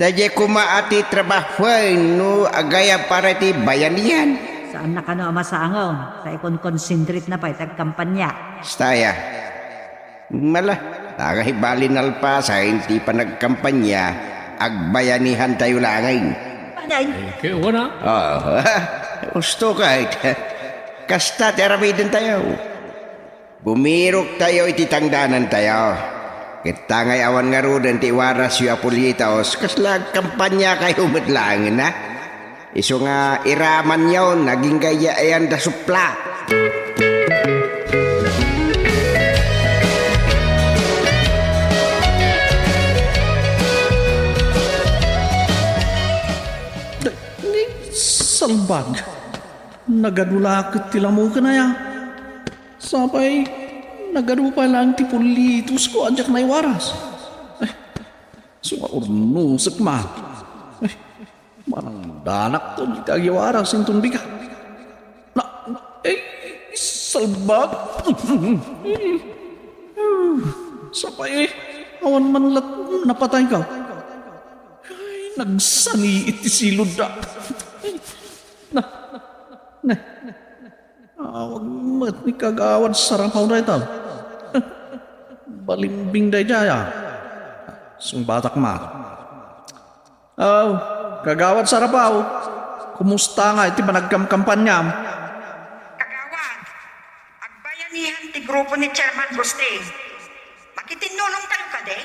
Daydiay koma a ti trabahoen no agayab para iti bayanihan. Saanna kano a masango, ta ikon concentrate na pay ti agkampanya. Kasta aya. Mala, ta kay bali nalpasen ti panagkampanya, agbayanihantayo laengen. Panay. Ay, kaya wala. Oo. Usto kay, kasta ti aramidentayo. Bumiroktayo iti tangdanantayo. Ket ta ngay awan ngaruden ti iwarasyo a polyetos, kasla agkampanyakayo met laengen, a? Isu nga iramanyon, agingga ay-ayan da Suplak. Ni salbag, nagadu la ket ti lamuken aya. Sapay, nagadu pay laeng ti polyetosko a diak naiwaras. Ay, isu nga urnosek man. Ay, manangdanakton iti agiwaras inton bigat. Na, ay, salbag. Sapay, awan man lat napatayka. Ay, nagsani iti siludda. Na, na, Awag met ni Kagawad Sarapaw dayta. Balimbing daydiay, a. Sungbatak man. Aw, Kagawad Sarapaw, kumusta nga iti panagkamkampanyam? Kagawad, agbayanihan ti grupo ni Chairman Gusting. Makitinnulongtayo kadi?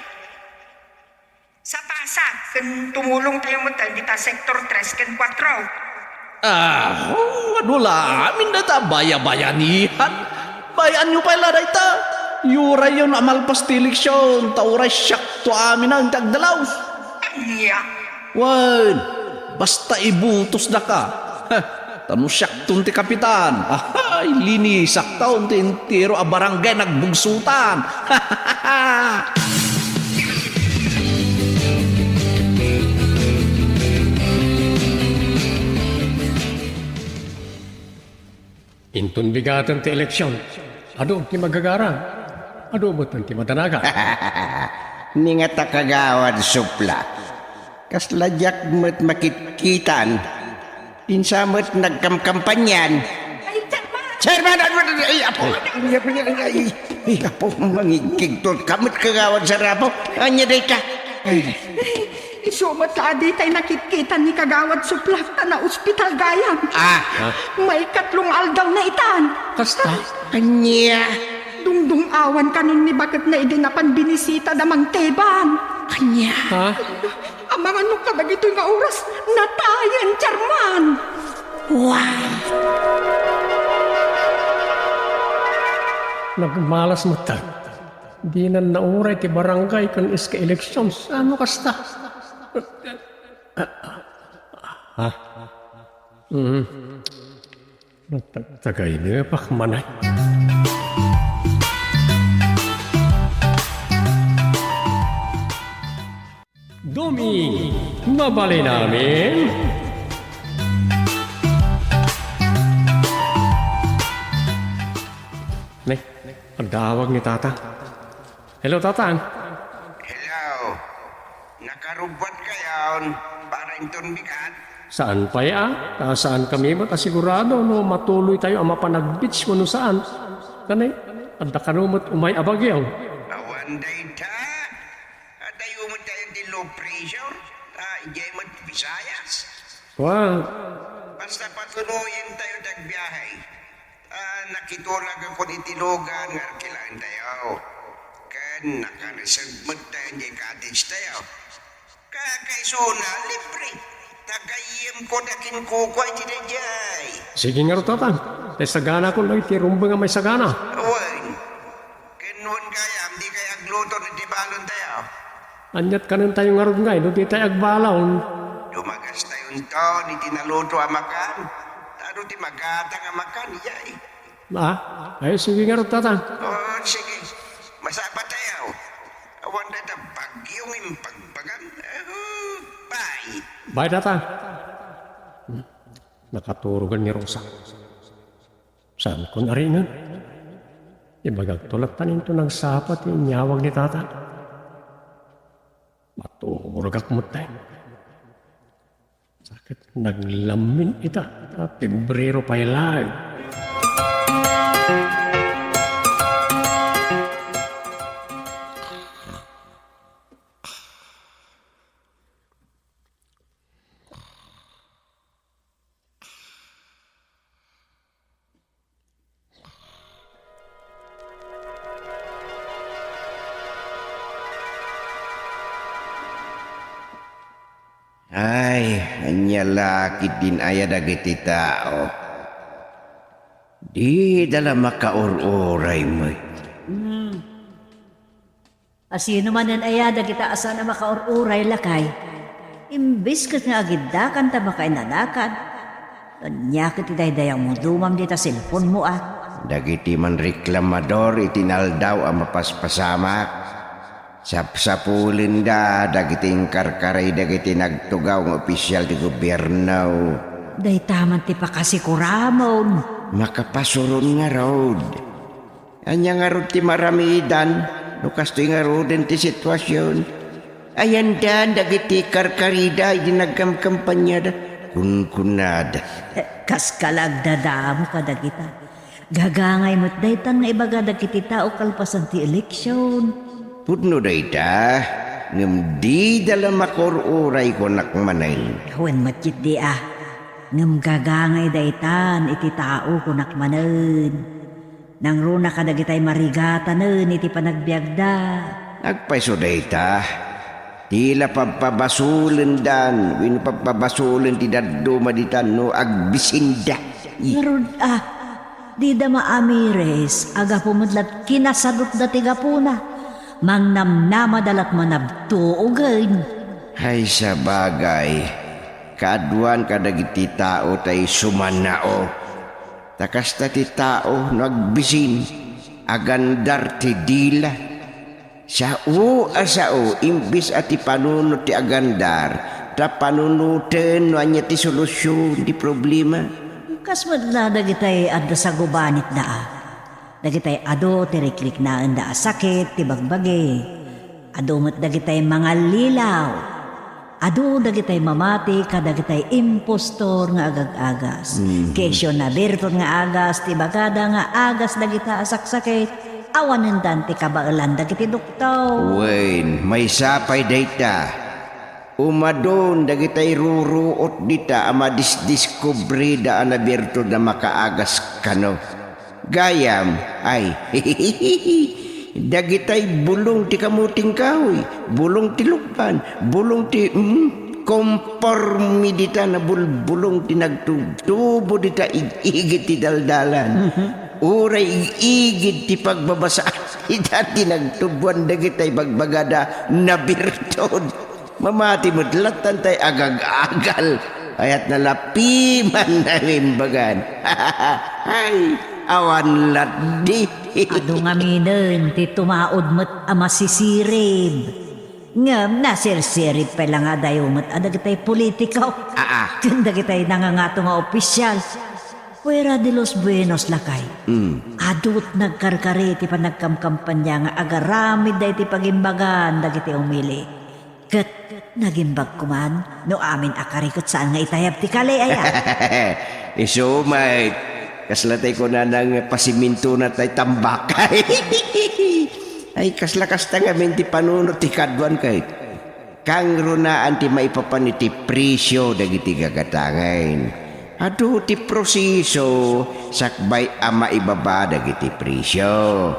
Sa pasag, ken tumulongtayo met dita Sector tres ken kuatro. Ah, oh, adu la amin dayta a bayabayanihan. Bayaanyo pay la dayta. Urayyon a malpas ti eleksion, ta uray siakto amin a ti agdalaw. Ania? Wen, basta ibutosdaka. Heh, Ta no siakton ti kapitan, ahay, linisakton ti entero a barangay nagbugsutan. Inton bigaten ti eleksion, Adu ti magagara, adu met ti madanagan. Ni nga ta Kagawad Supla, kasla diak met makitkitan. Insa met nagkamkampanyan. Ay, Chairman! Chairman! Ay, ay, ay, apo! Ay, ay, ay, ay, apo, mangigkigtol ka met, Kagawad Sarapo. Ania dayta? Ay. Isu met la a ditay nakitkitan ni Kagawad Supla ta naospital gayam. Ah. Maikatlo nga aldaw na itan. Kasta? Ania? Dungdung-awan kanon ni baketna idi napan binisita da Mang Teban. Ania? Ha? Amangan no kadagitoy nga oras, natayen, Chairman! Wow! Nagmalas met. Dinan nauray ti barangay ken iska eleksyon. Saan no kasta? Ha? Mm. Nagtagtagaynepak manen. Doming, mabalin amin? Ne, adda awag ni Tatang. Hello, Tatang. Hello. Nakarubbuat kayon para inton bigat? Saan pay a? Ta saan kami met a sigurado no matuloy tayo a mapan ag-beach wenno saan. Kani, adda kano met umay a bagyo? Awan dayta. Adayo met tayo ti low pressure. Ta idiay met Visayas. Wa. Basta patuloyen tayo ti agbiahe. Ah, nakituragakon iti lugar nga arkilaentayo. Ken nakareserve met tayo idiay cottage tayo. Kakaisuna, libre. Ta gayyemko da kenkuana iti daydiay. Sige ngarud, Tatang. Ta saganakon dagiti rumbeng a maisagana. Wen. Ken wen gayam, dikay agluto iti balontayo. Aniat kanentayo ngarud ngay no ditay agbalon? Dumagastayonton iti naluto a makan. Ta no ti magatang a makan, iyay. Ah, ay, sige ngarud, Tatang. Oh, sige. Masapatayo. Awan dayta bagyo nga impagbagam. Oh, bye. Bye, Tatang. Hmm. Nakaturogan ni Rosa. Saankon arinen? Ibagakto latta inton nagsapa ti inyawag ni Tatang. Maturogak metten. Sakit, naglammin ita. Ta Pebrero pay laeng. Ay, ania la ketdin aya dagiti tao? Dida la makaur-uray met. Hmm. A sino manen aya dagita a saan a makaur-uray, lakay? Imbes ket nga agiddakan ta makainanakan, ania ket ti daydayawmo dumam dita cellphone-mo a? Dagiti manreklamador iti naldaw a mapaspasamak, sapsapulenda dagiti inkarkaray dagiti nagtugaw nga opisial ti gobierno. Dayta man ti pakasikuramon. Makapasuron ngarud. Ania ngarud ti maramidan no kastoy ngaruden ti situasion? Ayandan dagiti karkarida idi nagkamkampaniada, kunkunada. Eh, kas kalagdadamo kadagita. Gagangay met daytan nga ibaga dagiti tao kalpasan ti eleksion. Pudno dayta, ngem dida la makur-uray kunak manen. Wen met ketdi a. Ngem gagangay daytan iti tao kunak manen. Nangruna kadagitay marigatanen iti panagbiagda. Agpayso dayta, ti la pabpabasolendan wenno pabpabasolen ti dadduma ditan no agbisinda. Ngarud a, dida maamires a gapu met lat kinasadutda ti gapuna. Mangnamnamada lat manabtuogen. Ay, sabagay, kaaduan kadagiti tao tay sumanao. Ta kasta ti tao no agbisin, agandar ti dila. Sao a sao, imbes a ti panunot ti agandar, ta panunoten no ania ti solusion ti problema. Kas met la dagitay adda sagubanitda a. Dagitay adu ti rikriknaenda a sakit ti bagbagi. Adu met dagitay mangallilaw. Adu dagitay mamati kadagitay impostor nga agag-agas. Mhm. Kesyo nabirtod nga agas ti ibagada nga agas dagita a saksakit, awanendan ti kabaelan dagiti doktor. Wen, maysa pay dayta. Umadun dagitay ruruot dita a madisdiskubrida a nabirtod a makaagas kano. Gayam, ay, dagitay bulong ti kamuting kahoy, bulong ti lukban, bulong ti, mm, komporme dita nabulbulong ti nagtubtubo dita ig-igid ti daldalan. Mhm. Uray ig-igid ti pagbabasa dita ti nagtuboan dagitay bagbagada nabirtod. Mamati met lattan tay agag-agal. Ayat nalapiman na imbagan. Ay, awan latdi. Adu ngaminen ti tumaud met a masisirib. Ngem nasirsirib pay la nga adayo met a dagitay politiko. Aa. Ken dagitay nangangato nga opisyal. Fuera de los buenos, lakay. Mm. Adut nagkarkari ti panagkamkampanya nga agaramid dagiti pagimbagan dagiti umili. Ket nagimbag koman no amin a kari ket saan nga itayab ti kali, aya? Isu met, kasla tay kunana nga pasimintona tay tambak. Ay, kasla kasta ngamin ti panunot ti kaduan kay kangrunaan ti maipapan iti presio dagiti gagatangen. Adu ti proseso sakbay a maibaba dagiti presio.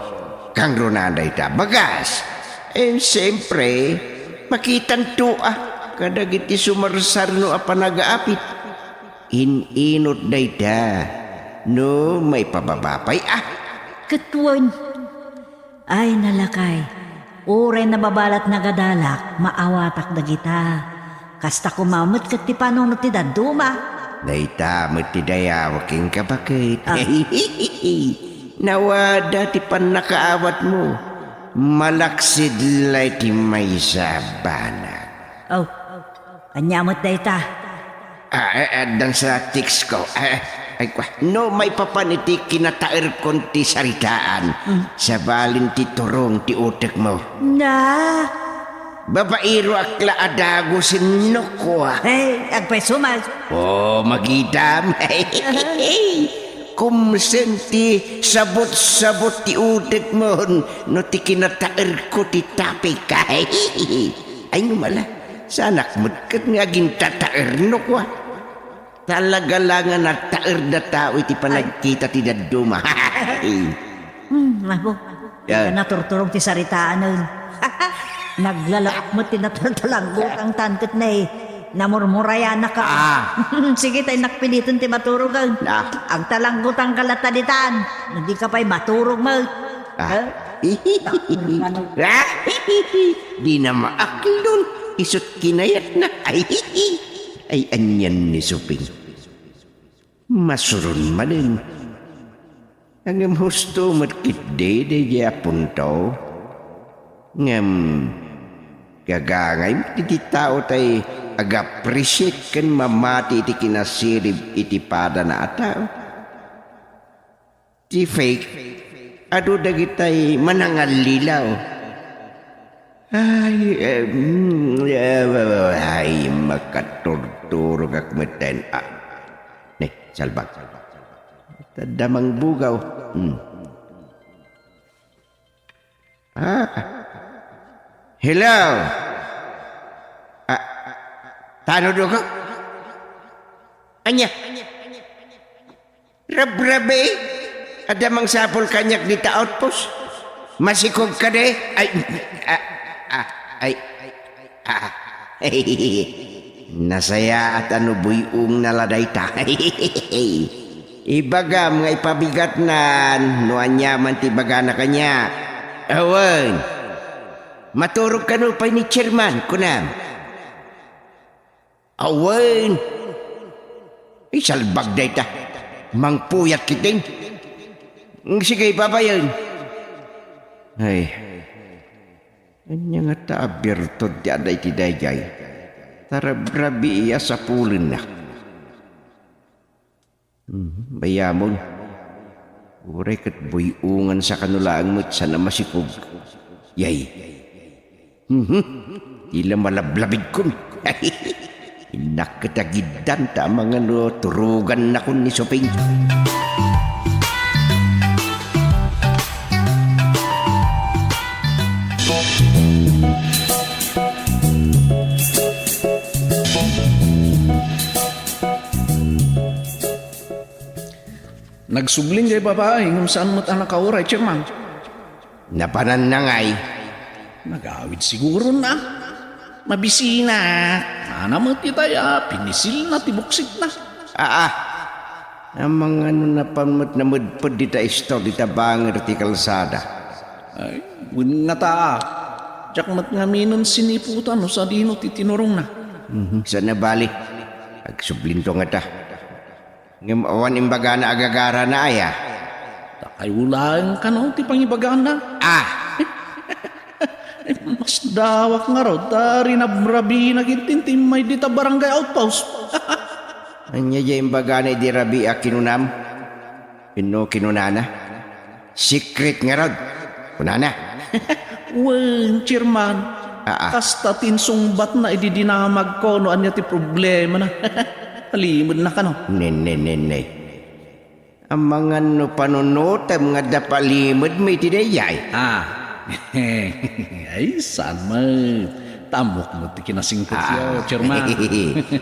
Kangrunaan dayta bagas. Eh, siyempre, makitanto a kadagiti sumarsarno a panagaapit. In-inot dayta no maipababa pay a. Ket wen, ay, nalakay, uray nababalat nagadalak, maawatak dagita. Kasta koma met ket ti panunot ti dadduma. Dayta met ti dayaw kenka, baket. Ah. Nawada ti pannakaawatmo. Malaksid la iti maysa a banag. Oh, ania met dayta? Ah, eh, addan sa text ko. Eh, ay, kwa. No maipapan iti kinataerkon ti saritaan, mm, sabalen ti turong ti utekmo. Na? Babairoak la a dagusen no kua. Eh, agpayso met. Oh, magitam. Kumsen ti sabot-sabot ti utekmo no ti kinataerko ti topic. Ay, ngem ala. Saanak met ket nga agintataer no kua. Talaga la nga nataerda tao iti panagkita ti dadduma. Hmm, apo. Yan. Ita naturturog ti saritaen. Naglalaok met ti nataltalanggutang tan ket nay namurmurayanaka. Ah. Sige, tay nakpiliten ti maturogen. Ah. Agtalanggutangka latta ditan. Dika pay maturog met. Ah. Eh? Dina maaklon, isut kinayatna. Ay, ay, anian ni Suping. Masuron manen. Ngem husto met ketdi daydiay a punto. Ngem gagangay met iti tao tay ag-appreciate ken mamati iti kinasirib iti padana a tao. Ti fake, adu dagitay manangallilaw. Ay, em, ay, makaturturogak metten. Ah, ne, salbag. Tadda mangbugaw. Hmm. Ah. Hello? Ah, tano duko? Ania? Rabrabi? Adda mangsapul kaniak dita outpost? Masikog kadi? Ay, ah, ah, ay, ah, nasayaat a no buy-ongna la dayta. Ibagam nga ipabigatnan no aniaman ti ibagana kaniak. Awan. Maturog kano pay ni chairman, kunam. Awan. Isalbag dayta. Mangpuyat ketdin. Sige, babayen. Ay. Ania ngata a birtud ti adda iti daydiay? Tarabrabii a sapulenna. Mhm, bayamon. Uray ket buy-ongan sa kano laeng met saan a masikog. Yay. Mhm. Ti la malablabidkon. Innak ket agiddan ta amangan no turogannakon ni Suping. Nagsubling jay babai ngem saan met a nakauray, Chairman. Napananna ngay? Nagawid sigurona. Mabisina. Ana met itay a pinisilna ti buksitna. Aa. Amangan no napan met namedped dita istor dita bangir ti kalsada. Ay, wen ngata. Diak met ngaminen siniputan no sadino ti tinurongna. Mhm, saan a bali. Agsublinto ngata. Ngem awan imbagana a gagarana aya? Ta kayo laeng kano ti pangibagana. Ah! Masdawak ngarud ta rinabrabina ketdin ti immay dita barangay outpost. Ania diay imbagana idi rabii a kinunam? Wenno kinunana? Secret ngarud, kunana. Wen, Chairman. Aa. Kasta ti insungbatna idi dinamagko no ania ti problemana. Alimedna kano. Nenne, nenne. Amangan no panunotem nga adda palimedmi iti daydiay. Ah. Ay, saan met? Ta ammok met ti kinasingpetyo, Ah. Chairman.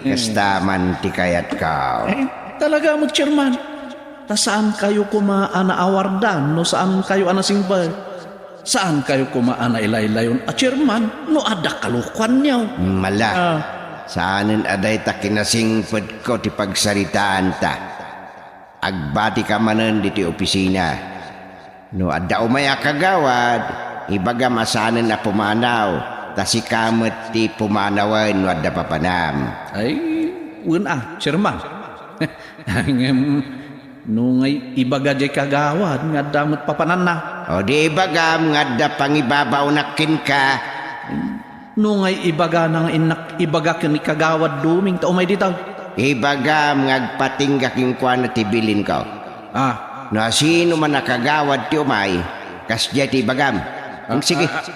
Kasta man ti kayatko. Eh, talaga met, Chairman. Ta saan kayo koma a naawardan no saan kayo a nasingpet. Saan kayo koma a nailaylayon a chairman no adda kalokuanyo. Mala. Ah. Saanen a dayta kinasingpetko ti pagsaritaanta. Agbatika manen ditoy opisina. No adda umay a kagawad, ibagam a saanen a pumanaw, ta sika met ti pumanawen no adda papanam. Ay, wen a, Chairman. Ngem, no ngay ibaga jay kagawad nga adda met papananna. O di ibagam nga adda pangibabaonak kenka. No ngay ibagana nga innak ibaga ken ni Kagawad Doming ta umay dita. Ibagam nga agpatingga kenkuana ti bilinko. Ah. No asino man a kagawad ti umay, kasdiay ti ibagam. Ah, sige. Ah, ah.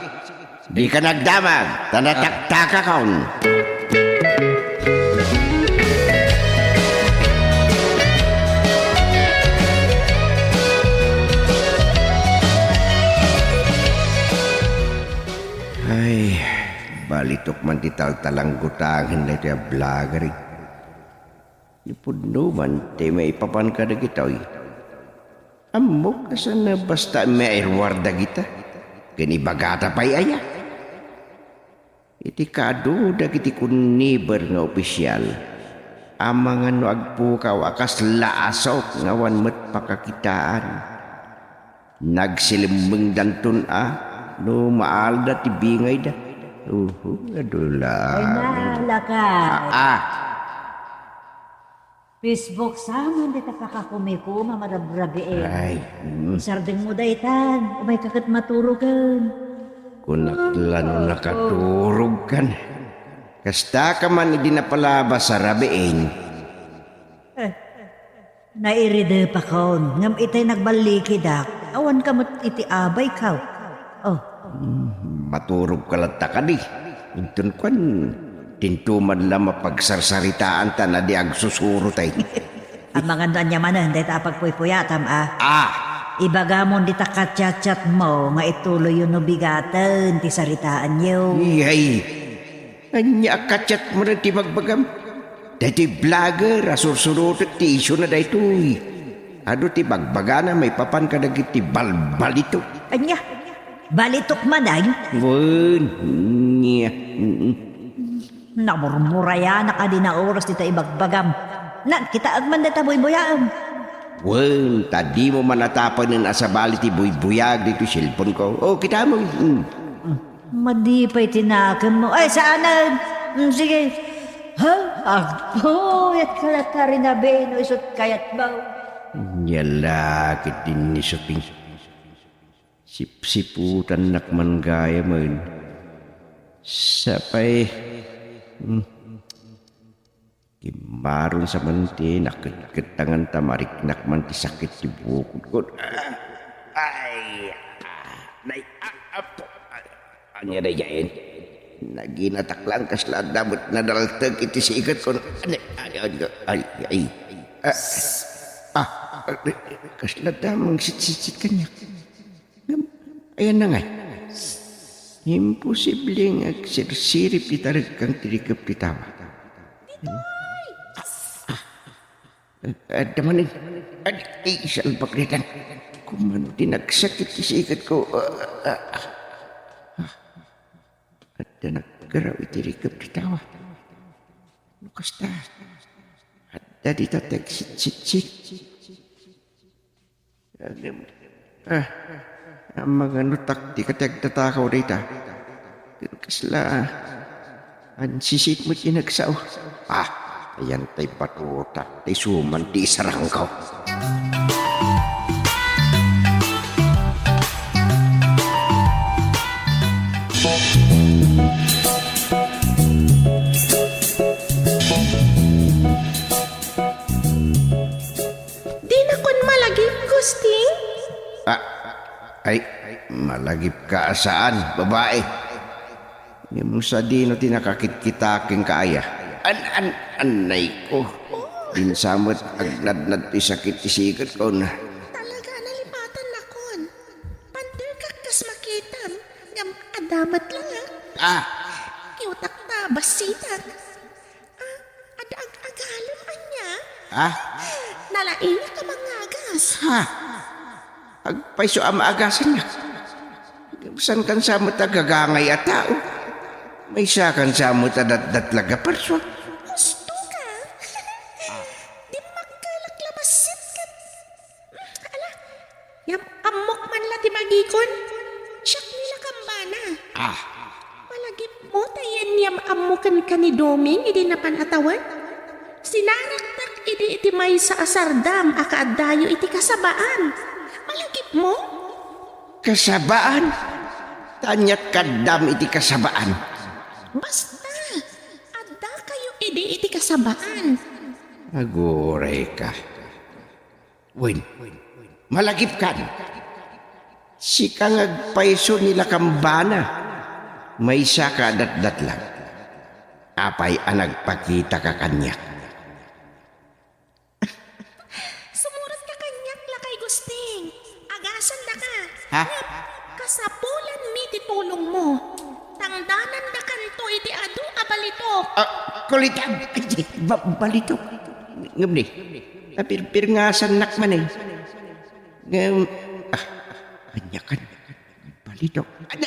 Dika nagdamag, ta nataktakakon. Ay, balitok man ti taltalanggutangen daytoy a blogger. Ipudno man ti maipapan kadagitoy. Ammok ta saan a basta mairuar dagita. Ken ibagata pay aya? Iti kaadu dagiti kunniber nga opisial, amangan no agpukaw a kasla asok nga awan met pakakitaan. Nagsilemmengdanton a no maalda ti bingayda. Uhu, adu laeng. Ay, naalaka. Ah, ah. Facebook sa man dita pakakumikuma, marabrabii. Ay, mm. Isardengmo daytan, umayka ket maturogen. Kunak la no nakaturogkan. Kastaka man idi napalabas a rabiin. Eh, nairidepakon, ngem itay nagballikidak, awanka met iti abayko. Oh. Mm, maturogka latta kadi. Inton kuan, dinto man la mapagsarsaritaanta no adi agsusurotay. Amangan no ania manen dayta a pagpuypuyatam a. Ah! Ibagamon dita ka-chat-chatmo nga ituloyyo no bigaten ti saritaanyo. Iyay! Ania a ka-chat manen ti bagbagam? Daytoy blogger a sursurotek ti isyuna daytoy. Adu ti bagbagana maipapan kadagiti balbalitok. Ania? Balitok manen? Wen, nia. Mm. Namurmurayanak a di naoras dita ibagbagam. Nagkitaek man dayta buybuyaem. Wen, ta dimo man a tapenen a sabali ti buybuyag ditoy cellphone ko. O, kitam. Mm. Madi pay ti nakemmo. Ay, saanen. Mm, sige. Ha? Agpuyat ka la ta rinabi no isut kayatmo. Nia la ket dinni Suping. Sipsiputannak man gayamen. Sapay, mm, Kimmaron sa man ti naketketangan ta mariknak man ti sakit ti bukodko. Ah, ay, ah, nay, ah, apo, ah, ania daydiayen? Naginatak lang kasla adda met nadaltek iti siketko. Ay, ay, ay, ay, ay. Ah, ah, kasla adda mangsitsitsit kaniak. Ngem, ayanna ngay. Imposible nga agsirsirip ti tarekkan ti rikep ti tawa. Ditoy! Ah, adda manen. Ad-, ay, salbag daytan. Kumano ti nagsakit ti siketko. Ah, ah, ah. Adda naggaraw iti rikep ti tawa. No kasta, adda dita ti agsitsitsit. Agem. Ah, ammangano taktika ti agtatakaw dayta. Ken kasla, ah, ansisit met ti nagsao. Ah, ayan tay batutak, tay suman ti isarangko. Dinakon malagip, Gusting? Ah, ay, malagipka a saan, babai. Ngem sadino ti nakakitkitak kenka aya? An, an, annay ko. Dinsa met agnadnad ti sakit ti siketko. Talaga, nalipatannakon. Panderkak kas makitam, ngem adda met langak. Ah! Kiwtak ta bassitak. Ah, adda ag-agalem ania? Ah? Nalaingak a mangagas. Ha? Agpayso a maagasannak. Saan kansa met a gagangay a tao? Maysa kansa met a datdatlag a parsua? Husto ka? Dimmakkelak la bassit ket Ala, yam-, ammok man la ti magikon. Siak ni Lakambana. Ah. Malagipmo ta inyam-ammo kenka ni Doming idi napan a tawen? Sinaraktak idi iti maysa a sardam a kaaddayo iti kasabaan. Malagipmo? Kasabaan? Ta aniat kaddam iti kasabaan? Basta, addakayo idi iti kasabaan. Aguray ka. Wen, malagipkan. Sika nga agpayso ni Lakambana, maysaka a datdatlag. Apay a nagpakitaka kaniak? Sumurotka kaniak, Lakay Gusting. Agasandaka. Ha? Ngem, kasapulanmi ti tulongmo. Tangdanandakanto iti adu a balitok. Ah, kulitan. Ba-, balitok. Ngem ni, napirpirngasannak manen. Ngem, ah, ania kan balitok. Ay, na,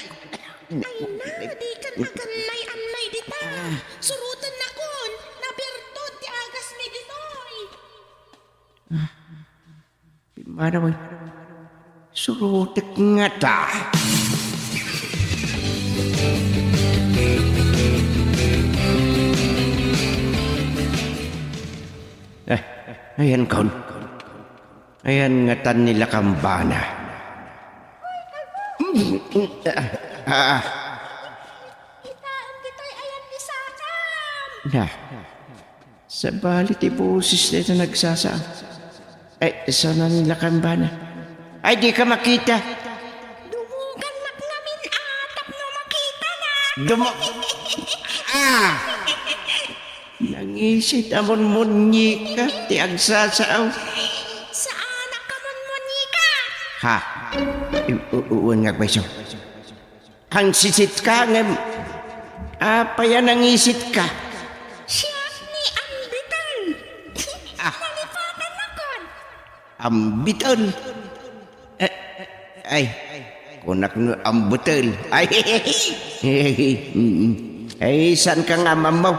dikan agannay-annay dita. Ah. Surotennakon, nabirtud ti agasmi ditoy. Ah, pimmanaw, surotek ngata. Eh, ayan kon. Ayan ngatan ni Lakambana. Ah, ah. Kitaem ditoy ayan ni Sakam. Na. Sabali ti boses dayta nagsasao. Ay, saan ni Lakambana? Ay, dika makita. Dumugannak ngamin a tapno makitana. Dumu-, ah! Nangisit a munmunyika ti agsasao. Saanak a munmunyika. Ha? U-, u-, uwan nga agpayso. Angsisitka ngem apay a nangisitka? Siak ni Ambitel. Ah. Nalipatannakon. Ambitel? Eh, ay, kunak no ambutel. Ay, mm. Ay, saan ka nga mamaw?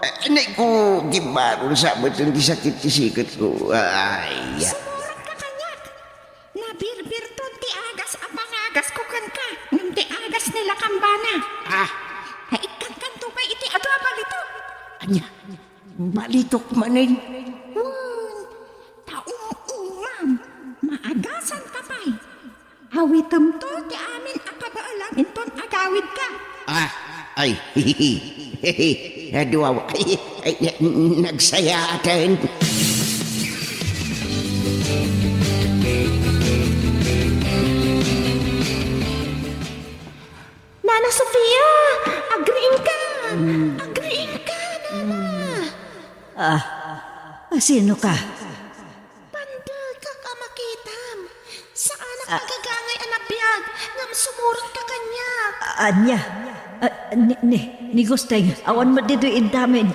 Eh, nay ko, gibaron sa abutan ti sakit ti siketko. Ay, ya. Sumurotka kaniak. Nabirbirtud ti agas a pangagasko kenka, ngem ti agas ni Lakambana. Ah. Naikkankanto pay iti adu a balitok. Ania? Balitok manen? Wen, ta um-umam, maagasanka pay. Awitemto ti amin a kabaelam inton agawidka. Ah, ay, hihihi. Hehe, aduaw. Ay, ay, nagsayaten. Nana Sofia, agriingka! Agriingka, Nana! Ah, sino ka? Pandekak a makitam. Saanak Ah. agagangay a nabiag, ngem sumurotka kaniak. Ania? Ah, ni, ni, ni Gusteng, awan met ditoy intamin.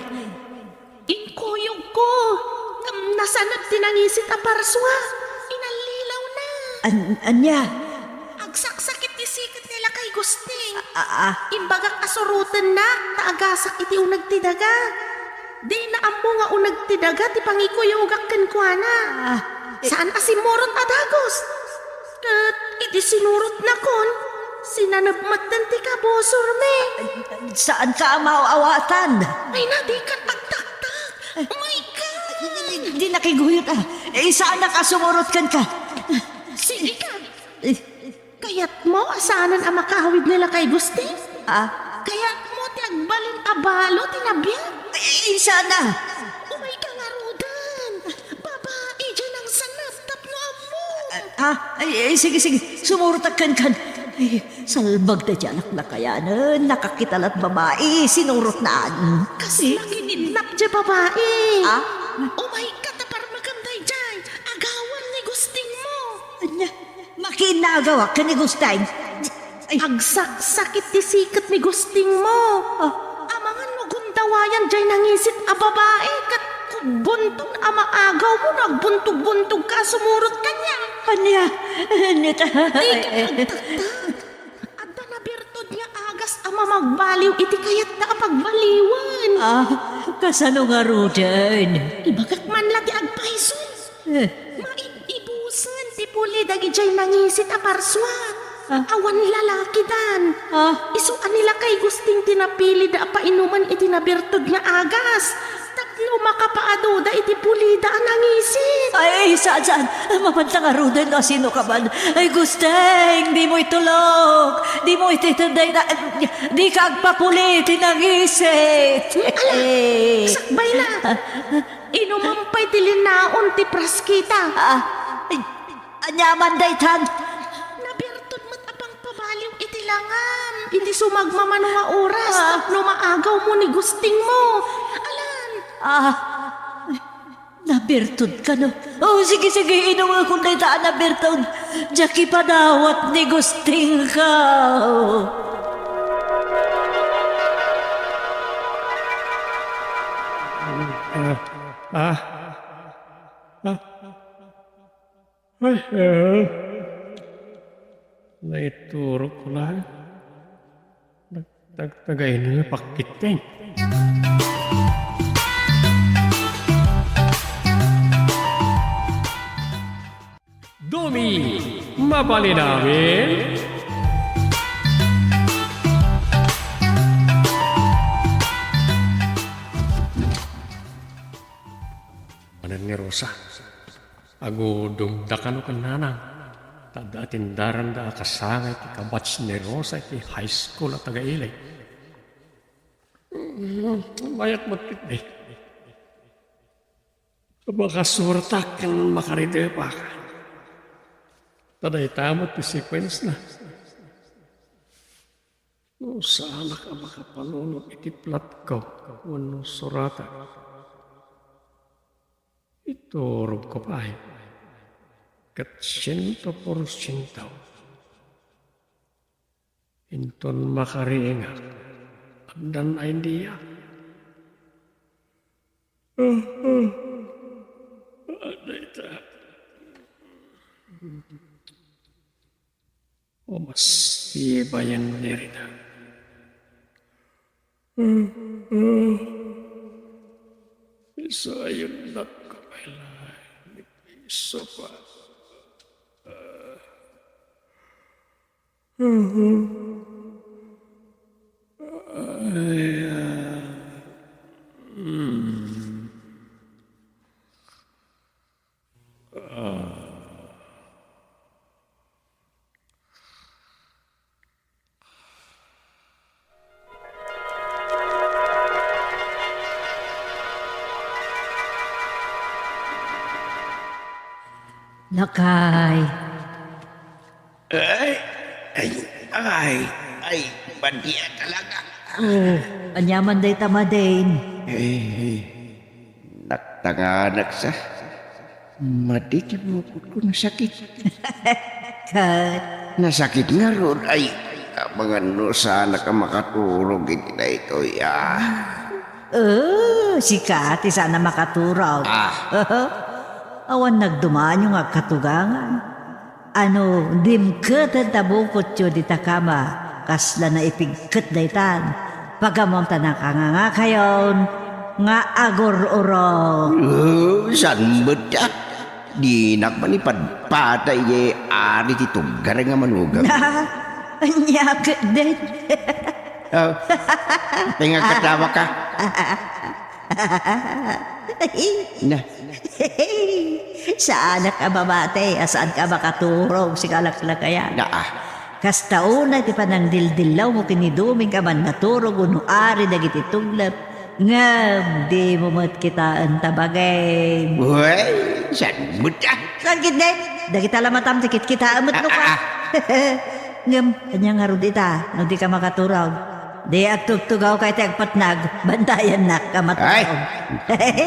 Inkuyogko, ngem nasaneb ti nangisit a parsua. Inallilawna. An-, ania? Agsaksakit ti siket ni lakay Gusteng. Ah, ah. Imbagak a surotennak, ta agasak iti uneg ti daga. Dina ammo nga uneg ti daga ti pangikuyogak kenkuana. Ah, eh. Saan a simmurot a dagus. Ket idi sinurotnakon, sinaneb metten ti kabusormi. Saanka a maaw-awatan. Ay, na, dikan agtaktak. Oh my God! Di nakiguyot, ah. Eh, saanak a sumurot kenka. Sige ka. Eh. Kayatmo a saanen a makaawid ni lakay Gusteng? Ah? Kayatmo ti agbalin a balo ti nabiag? Ay, sana! Umayka ngaruden! Babai diay nangsaneb tapno ammo! Ah, ay, ay, sige, sige. Sumurotak kenkan. Ay, salbag daydiay a naklakayanen. Nakakita la't babai. Sinurotnan. Kasla kinidnap diay babai. Ah? Umayka ta parmekam daydiay. Agawan ni Gustengmo. Ania? Makiinnagawak ken ni Gusteng. Ay. Agsaksakit ti siket ni Gustengmo. Ah. Amangan no gundawayan diay nangisit a babai ket kubbonton a maagawmo no agbuntogbuntogka a sumurot kaniak. Ania? Ania ta? Dika agtaktak. Adda nabirtud nga agas a mamagbaliw iti kayatda a pagbaliwen. Ah, kasano ngaruden? Ibagak man la ti agpayso. Eh. Maib-ibusen ti puli dagidiay nangisit a parsua. Ah. Awan lalakidan. Ah. Isu a ni lakay Gusteng ti napilida a painumen iti nabirtud nga agas. Tapno makapaadoda iti pulida a nangisit. Ay, saan, saan? Mapanta ngaruden no sino ka man. Ay, Gusteng, dimo itulok. Dimo iti, iti, dayta, dika agpapuli iti nangisit. Ala, sakbay na. Inumem pay ti linaon ti praskita. Ah, ay, aniaman daytan? Nabirtud met a pangpabaliw iti langam, iti sumagmamano nga oras, Ah. tapno maagawmo ni Gustengmo. Alan? Ah, nabirtud kano? Oh, sige, sige, inumekon dayta a nabirtud. Diak ipadawat ni Gustengko. Ah, ah. Ah. Ay, eh. Naiturogko laeng. Nag-, nagtagayna nga pakkitteng. Dumi, mabalin amin. Manen ni Rosa, agudumda kano ken nanang, ta adda atindaranda a kasangay ti kabatch ni Rosa iti high school a taga-Ili. Mayat met ketdi. Makasurotak ken makaridepak. Ta dayta met ti sequence na. No saanak a makapanunot iti platko wenno suratak, iturogko pay ket siento porsiento. Inton makariingak, addan idea. Dayta. O, mas ibayan ni rita. Isu a yundak ko pay laeng ni piso pa. Ay, ah, mm. Ah. Lakay. Ay, ay, ay, ay, madi talaga. Oh, aniaman dayta madin? Eh, nagtanganak sa. Madi ti bukod ko, nasakit. Kat? Nasakit ngarud, ay, amangan no saan ka makaturog iti daytoy, ah. Oh, sika ti saan a makaturog. Ah. Awan nagdumanyo nga agkatugangan. Ano, dimketen ta bukotyo dita kama, kasla naipigket daytan. Pagammom ta nakangangakayon nga agur-urog. Oh, saan met, ah? Dinak manipadpatay, eh, ari ti tuggar nga manugam. Ania ket den? Oh, apay nga agkatawa ka? Na. Saanak a mamati, a saanka a makaturog, sika a laklakayan. Naa. Kasta unay ti panangdildillawmo ken ni Doming a mannaturog wenno ari dagiti tuglep, ngem dimo met kitaen ta bagim. Wen, saan met, ah? Saan ketdi? Dagita la matam ti kitkitaem met no kua. Ah, ah. Ngem, ania ngarud ita, no dika makaturog? Di agtugtugawka iti agpatnag, bantayannak a maturog. Ay,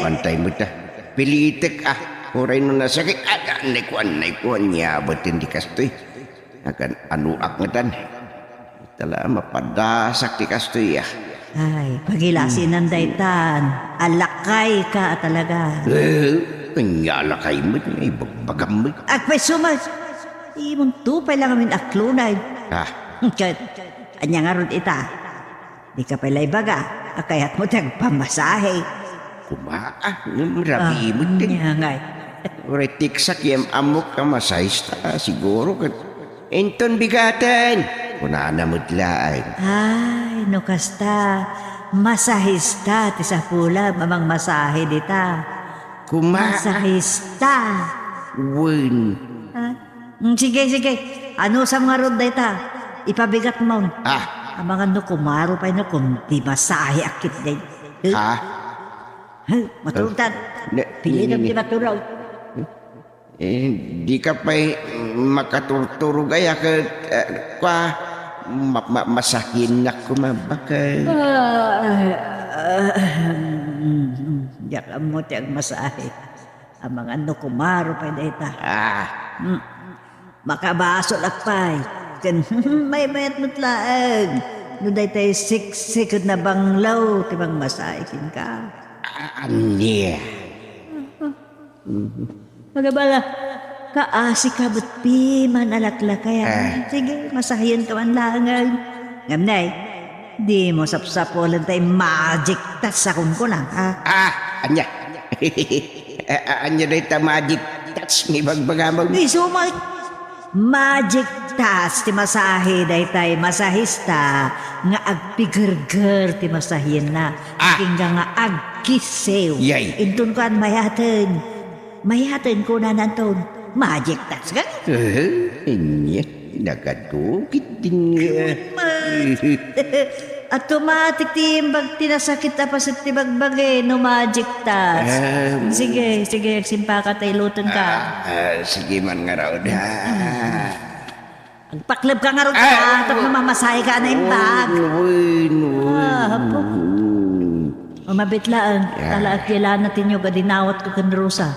bantay met, ah. Pilitek, ah. Uray no nasakit, ah, annay ko, annay ko, ania baten di kastoy. Agan-anoak ngatan. Tala, mapadasak ti kastoy, ah. Ay, pagilasinan daytan. Alakay ka a talaga. Eh, ania alakay met, ibagbagam met. Agpayso met. Imon tupay lang amin aklunay. Ah. Ket, ania ngarud ita? Dika pay la ibaga a kayatmo ti agpamasahe. Kuma, ah, ngem rabii met ken. Ania ngay? Uray tiksak yam ammok a masahista, siguro ket inton bigaten, kunana met laeng. Ay, no kasta, masahista ti sapulam a mangmasahe dita. Kuma, ah. Masahista. Wen. Ah, mm, sige, sige. Anusam ngarud dayta. Ipabigatmon. Ah. Amangan no kumaro pay no kundi masahe a ketdi. Eh? Ha? Ay, maturog tan. Ne-, Pilitam ne-, ne-, ti maturog. Eh, dika pay makaturturog aya ket, eh, kua, ma-, ma-, masahiennak koma, baket. Ah, ah, diak ammo ti agmasahe. Amangan no kumaro pay dayta. Ah. Mm. Makabasolak pay. Ken maymayat met laeng no daytay siksik ken nabanglaw ti mangmasahe kenka. A-, ania? Agabala, kaasi ka met piman a laklakayan. Ah. Sige, masahienka man laengen. Ngem nay, dimo sapsapulen tay magic touch a kunkunam, ha? Ah, ania? A-, a-, ania dayta magic touch nga ibagbagam? Isu met. Magic touch ti masahe daytay masahista nga agpigerger ti masahienna. Ah. Agingga nga agkisiw. Yay. Inton kuan, mayaten. Mayaten, kunana inton, magic touch gayam. Eh, ania? Nagadukit din nga. Mat. Automatic ti imbag ti nasakit a paset ti bagbagi no magic touch. Ah, sige, sige, agsimpaka ta ilutenka. Ah, ah, sige man ngarud, ha. Agpaklebka ngarud, ah, tapno mamasahe ka na imbag. Wen, wen, wen. Ah, apo. Umabit laeng, tala agkilana ti niyog a dinawatko ken Rosa.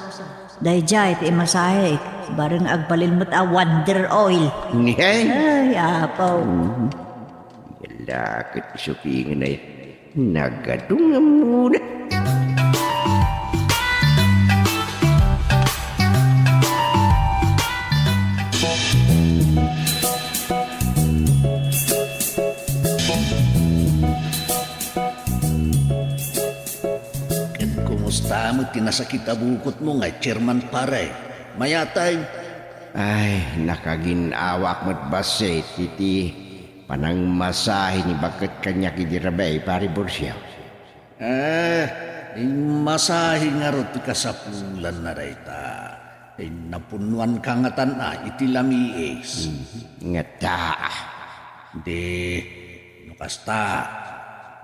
Daydiay ti imasahe, bareng agbalin met a Wonder Oil. Ay, apo. Yala ket isu pay ngay nagadungam. Ket kumusta met ti nasakit a bukotmo nga Chairman Pare? Mayatay? Ay, nakagin-awak met bassit iti panangmasahe ni baket kaniak idi rabii, Pare Borsia. Eh, immasahe ngarud ti kasapulanna dayta. Ay, napunnoanka ngatan a iti lamiis. Mhm. Ngata. Di, no kasta,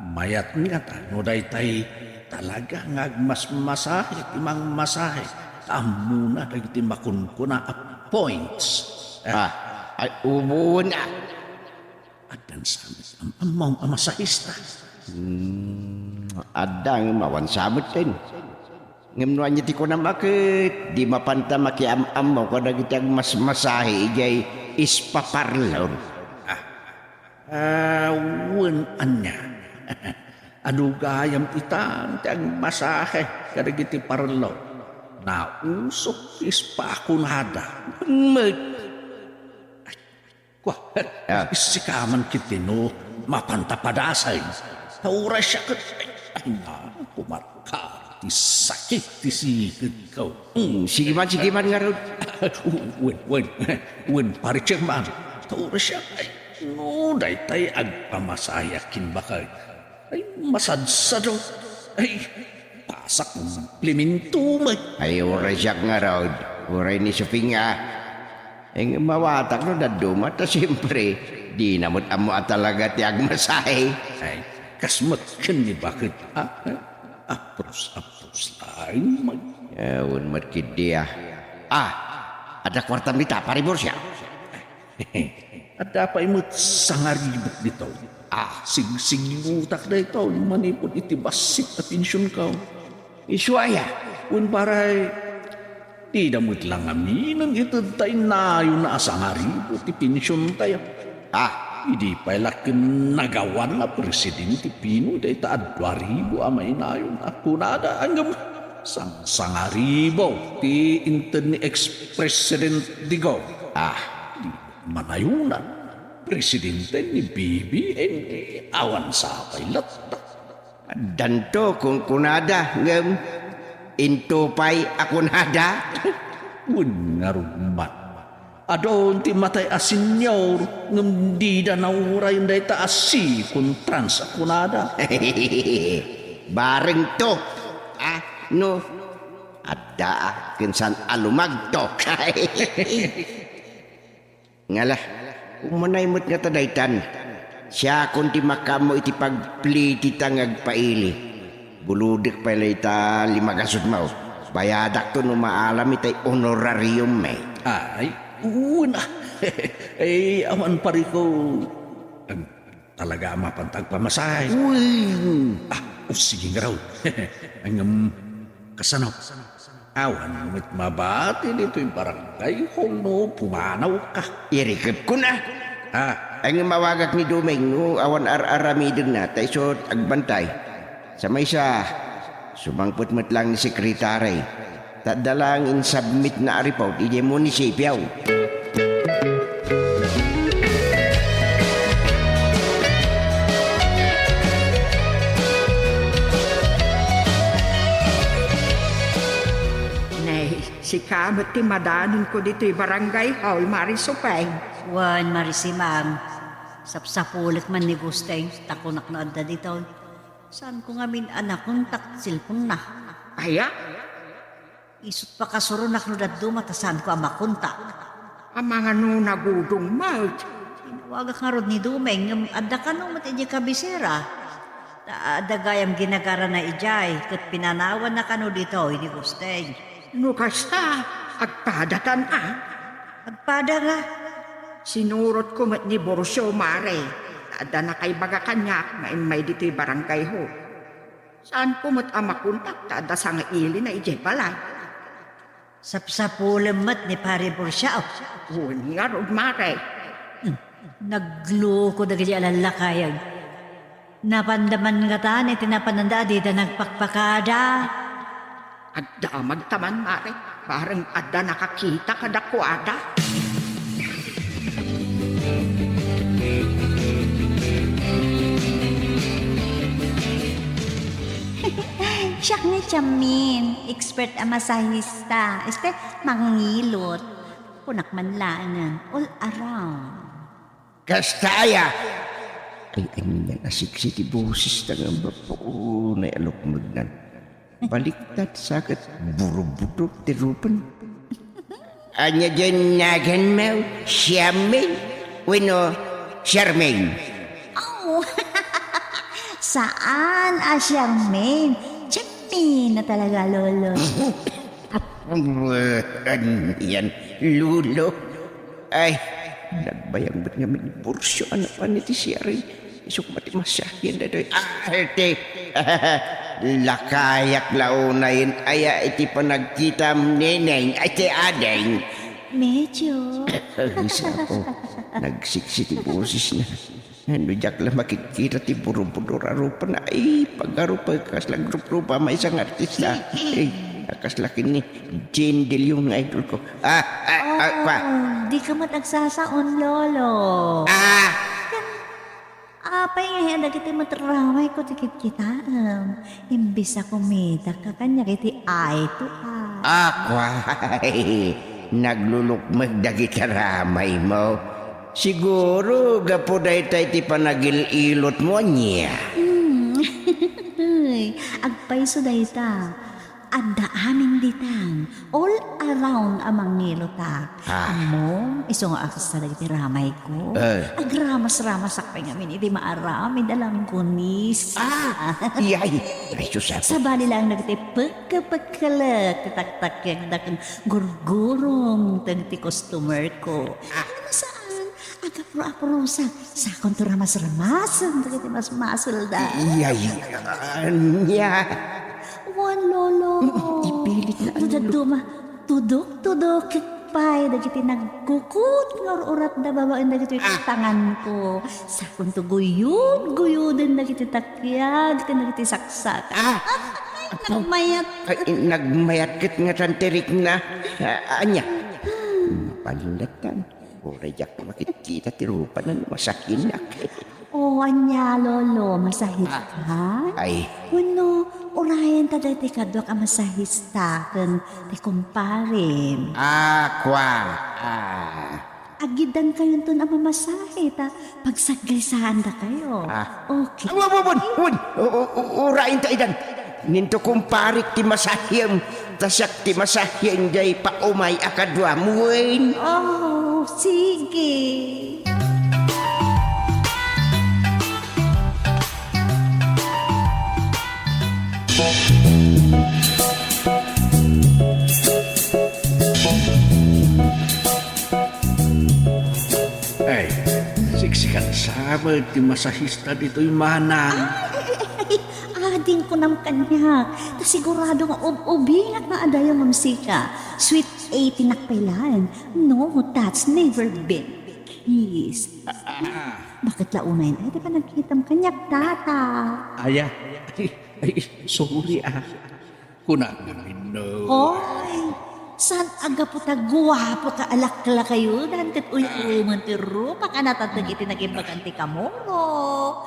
mayat ngata no daytay talaga nga agmasmasahe ti mangmasahe. ammona dagiti makunkuna a points. Ah, ay, ubuon a. Addan sa am-, ammo a masahista. Hmm, adda ngem awan sa metten. Ngem no ania ti kunam a ket, di mapanta makiam-ammo kadagiti agmasmasahe idiay spa parlor. Ah, ah, wen ania? Adu gayam itan ti agmasahe kadagiti parlor. Nausok ti spa kunada. Met. Kua, ah, sika man ketdi no mapanta padasay. Ta uray siak ket, ay, ay, naku, kumarkar ti sakit ti siketko. Hmm, sige man, sige man ngarud. Wen, wen, wen, pare chairman. Ta uray siak, ay, no daytay agpamasahe ken bakay. Ay, masadsado. Ay, pasak komplimento met. Ay, uray siak ngarud. Uray ni Sofia. Ay, mawatak no dadduma, ta siempre, dina met ammo a talaga ti agmasahe. Ay, kas met ken ni bakit, ha? Apros, apros laeng met. Awan met ketdi, ah. Ah, adda kuartam dita, pare Borsia. Adda pay met sangaribuk ditoy. Ah, sigsignutak daytoy manipud iti bassit a pensionko. Isu aya? Wen, pare, dida met la ngaminen ited ta innayon a sangaribu ti pensiontayo. Ah, idi pay la ken nagawan a presidente Pinoy dayta a dua ribu a mainayon a kunada, ngem sang-, sangaribu ti inted ni ex-president Digong. Ah, manayonan, presidente ni B B N A, awan sa pay latta. Addanto kunkunada, ngem into pay a kunada? Wen ngarud met. Adun ti matay a senior, ngem dida naurayen dayta a second tranche a kunada. Barengto, ah, no, adda a ken saan a lumagto. Ngala, umanay met ngata daytan. Siakon ti makaammo iti pagplitita nga agpaili. Bulodek pay la ita lima gasutmo. Bayadakto no maalam itay honorarium, eh. Ay, wen a. Ay, awan, pareko. Ag-, talaga a mapanta agpamasahe. Uy! Ah, o, sige ngarud. Ngem, kasano? Awan met mabati ditoy barangay hall no pumanawka. Irikepko na. Ah. Ay, ngem awagak ni Doming no awan ar-aramidenna, ta isu ti agbantay. Sa maysa, sumangpet met laeng ni sekretary. Ta adda laeng insubmitna a report idiay munisipio. Nay, sika met ti madanonko ditoy barangay hall, Mari Sopeng. Wen, Mari Simang. Sapsapulek man ni Gusteng, ta kunak no adda ditoy. Saanko ngamin a nakontak ti cellphone-na. Aya? Isut' pakasuronak no dadduma ta saanko a makontak. Amangan no nagudong met. Tinawagak ngarud ni Doming, ngem adda kano met idiay kabisera. Ta adda gayam ginagarana idiay, ket pinanawanna kano ditoy ni Gusteng. No kasta, agpadatan a. Agpada nga. Sinurotko met ni Borcio, Mare. Ta adda nakaibaga kaniak nga immay ditoy barangay hall. Saanko met a makontak ta adda sangailina idiay balay. Sapsapulem met ni Pari Borsiao. Wen ngarud, Mare. Hmm. Nagloko dagiti alallakayen. Napanda man ngatan iti napananda a dida nagpakpakada. Agdamagta man, Mare. Bareng adda nakakita kadakuada. Siak ni Chamin, expert a masahista. Este, mangngilot. Kunak man laengen, all around. Kasta aya? Ay, ania a siksi ti bosesta nga babaen, ay, alukmegnan. Baliktad sa ket burubudor ti rupen. Ania diay naganmo? Siamin? Wenno Charmaine? Oh, saan a Charmaine. Charmaine na talaga, Lolo. Anian, Lolo? Ay, nagbayag met ngamin ni Burcio, ania pay iti siarin? Isuk met ti masahian daytoy. Ah, iti. Lakayak la unayen aya iti panagkitam, Neneng, ay ti ading. Medyo. Ay, sapo. Nagsiksi ti bosesna. No diak la makitkita ti burubudor a rupana, ay, pagarupa, kasla ruprupa maysa nga artista. Ay, kasla ken ni Jane De Leon nga idol ko. Ah, ah, ah, Oh, kwa. Di ka met agsasaon, Lolo. Ah! Apay nga dagiti met ramayko ti kitkitaem? Imbes a kumidak ka kaniak iti eye to eye. Ah, kwa. Naglulukmeg dagiti ramaymo. Siguro, gapu dayta iti panagil-ilotmo, ania? Hmm. Agpayso dayta. Adda amin ditang all around a mangilotak. Ah. Ammom, isu nga kasta dagiti ramayko. Eh. Agramas-ramasak pay ngamin iti maaramid a langgonis. Ah, iyay. Ay, sus, apo. Sabali lang dagiti pekka-pekkelek ti taktakiagda ken gurgurong dagiti customer ko. Ah. Ano saan? Agapro-aprosak. Sakonto ramas-ramasen dagiti masmaselda. Iyay, ania? Wen, Lolo. Mm, ipilit na, Lolo. Dadduma, tudok-tudok pay dagiti nagkukut nga ur-uratda babaen dagiti Ah. tanganko. Sakonto guyod-guyoden dagiti takiag ken dagiti saksak. Ah. Ay, Apo. nagmayat. Ay, nagmayat ket nga tantirikna. Ah, ania? Hmm. Mapalindattan. Uray diak makitkita ti rupana no masahinak. O, ania, Lolo, masahit Ah. ka? Ay. Wenno, urayen ta daytoy kaduak a masahista ken ti kumparim. Ah, kwa. Ah. Agidankayonton a mamasahe ta pagsaggaysandakayo. Ah. Okay. Ah, wen, wen, wen, wen. U-, u-, u-, urayen ta idan. Ninto kumparik ti masahiem, ta siak ti masahien jay paumay a kaduam, wen? Oh, sige. Ay, siksikan sa met ti masahista ditoy, manang. Ay, ay, ay, ay, ading kunam kaniak. Ta sigurado nga ub-ubingak nga adayo ngem sika. Sweet eighty-nak pay laeng. No, that's never been the case. Ah, ah. Bakit la unayen ay di panagkitam kaniak, tata? Aya, ay, ay, sorry, ah. Kuna ngamin no. Hoy, saan a gapu ta guapo ka a laklakayodan ket uyawen ti rupa ka natateg iti nagimbagan ti kamuro?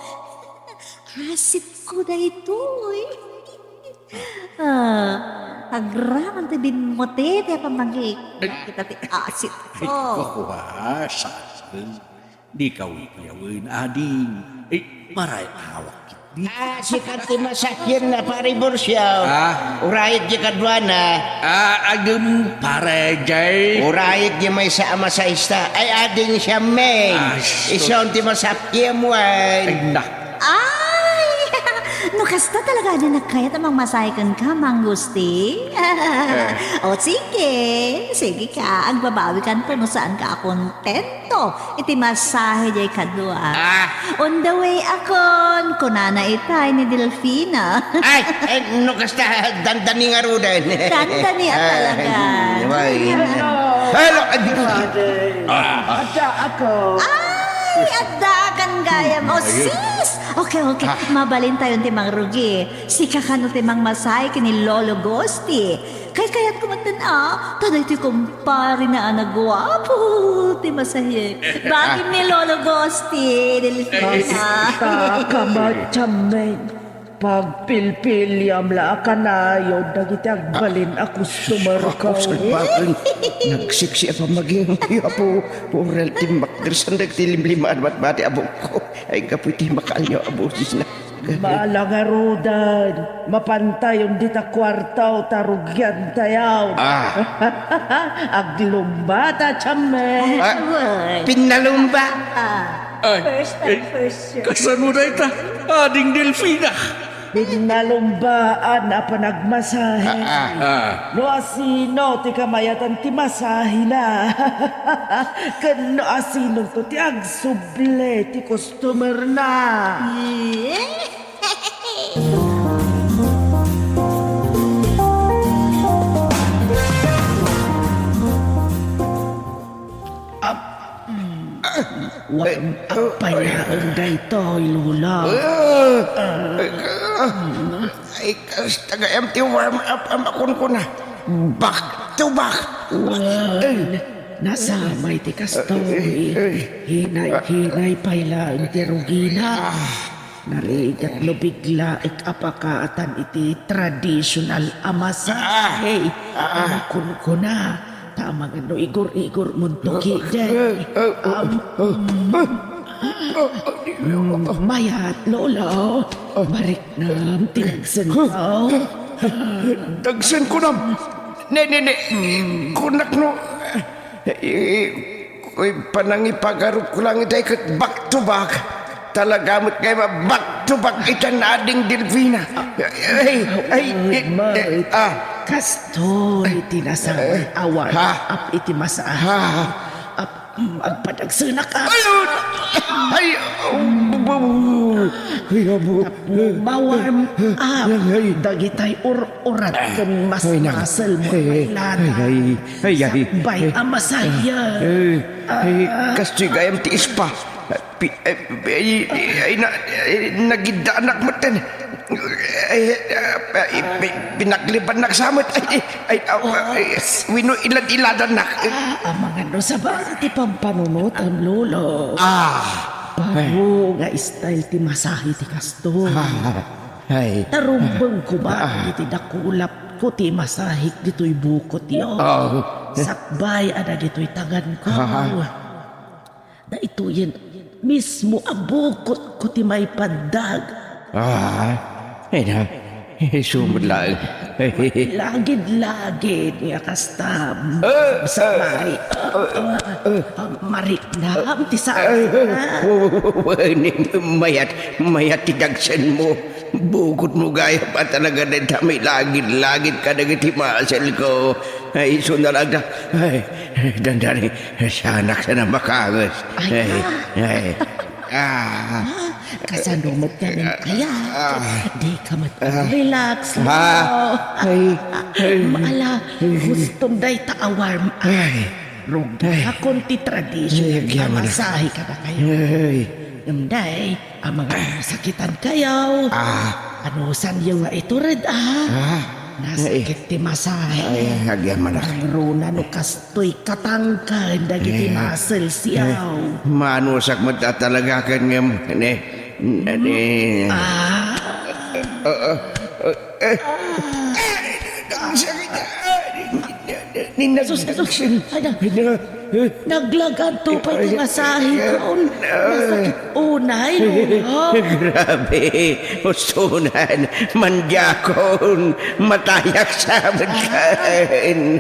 Asitko daytoy. Ah, agraman ti bimmutiti a pamagik. Ay. Kita ti asitko. Ay, kua, saan? Dika wiyawen, ading. Eh, maray-awak ketdi. Ah, sika ti masahien na, Pari Burcio. Ah? Urayek di kaduana. Ah, agem, pare, jay. Urayek di maysa a masahista. Ay, ading siya, men. Ah, sus. Isun ti masahiem, wen. Ay, nak. Ay! No kasta talaga, adda nakayat a mangmasahe kenka, Mang Gusti? Eh. O, sige. Sige ka. Agbabawi ka no saan ka a kontento iti masahe jay kadua. Ah. On the way akon, kunana itay ni Delfina. Ay, eh, no kasta, dandani ngaruden. Dandani a talaga. Ah, way. Hello. Hello. Ay, di ko. Ah. Adda ako. Ay, adda kan gayam. O, sis! Okay, okay. Ah. Mabalintayon ti mangrugi. Sika kano ti mangmasahe ken ni Lolo Gusti. Kaykayatko met a, ta daytoy kumparena a naguapo ti masahe. Bagim ni Lolo Gusti, Delfina. Basta ka, Ma'am Chameng. Pagpilpiliam la a kanayon dagiti agbalin a customer ko. Apo, salbaken. Nagsiksi a pamaging, Apo. Uray ti makdersan dagiti limlimaan matmati a buokko. Ay, gapu iti makaalyaw a bosesna. Mala ngaruden, mapantayon dita kuarto ta rugiantayon. Ah. Aglumba ta, Chameng. Ah, pinnalumba. Ah. Ay, first time, eh, first show. Kasano dayta, Ading Delfina? Pinnalumbaan a panagmasahe. Ah, ah, ah. No asino ti kamayatan ti masahena. Ken no asinonto ti agsubli ti customer-na. Ap-, mm, wa-, apay laeng daytoy, Lolo? Ah, ah, ay, kasta gayam ti warm up a makunkuna. Back to back. Well, nasamay ti kastoy. Hinay-hinay pay laeng ti rugina. Ah. Narigat no biglaek a pakaatan iti traditional a masahe. Ah! Ah! Makunkuna, ta amangan no igor-igor monto kiden. Ah, ah, ah, ah, ah, ah, ah, mm, mayat, Lolo. Ah. Mariknam ti dagsenko. Dagsenko nam. Ne, ne, ne. Kunak no, eh, Koy, panangipagarupko lang itay ket back to back. Talaga met nga back to back ita Nading Delfina. Ay, ay, ay, ah. Kastoy ti nasamay a warm up iti masahe. Ha? Ap-, mm, agpadagsenaka. Ay, oh, ay, oh, oh, oh, ay, abo. Tapno ma-warm up dagitay ur-urat ken mas muscle mo. Ay, ay, ay, ay, ay. Sakbay a masahe. Eh, eh, kastoy gayam ti ispa. Pi-, eh, eh, eh, ay, na-, eh, nagiddaanak metten. Eh, eh, eh, pi-, pinaglibannak sa met. Ay, ay, ay, ah, eh, wenno ilad-iladannak. Ah, amangan no sabali ti pampanunotam, Lolo. Ah. Baro nga style ti masahe ti kastoy. Ah, ay. Tarumbeng koma iti dakulapko ti masahek ditoy bukotyo. Ah. Sakbay a dagitoy tanganko. Ah. Daytoyen mismo a bukotko ti maipandag. Ah, ay na, isu met laeng. Lagid-lagid nga kasta, ah, sabay. Ah, ah, ah, mariknam ti saan. Mayat, mayat ti dagsenmo. Bukotmo gayam a talaga dayta mailagid-lagid kadagiti muscle-ko. Ay, isu na lang da. Ay, dandani, saanak sa a makangas. Ay, ay, ah. Ay, ah. Ah, kasano met ka nang kaya? Ah. Di ka met relax, ah, no? Ay, ay. Ala, gustom dayta a warm up. Ay. Rugna, ay, kon ti tradition, ay, agyaman a masahe kadakayo. Ay. Ngem day, amangan no sakitan kayo. Ah. Anusanyo nga itured, ah. Ah. Nasakit ti masahe. Ay, agyaman a. Nangruna no kastoy katangken dagiti muscles-yo. Eh, manusak met a talaga ken ngem, ne, ne, ne. Ah. Ah, ah, ah. Eh, eh, ang sakit. Ni nag- Sus, sus. Ay, na-, naglaganto pay ti masahe ko. Nasakit unay, Lolo. Grabe. Ustonan, mandiakon, matayak sa met ken.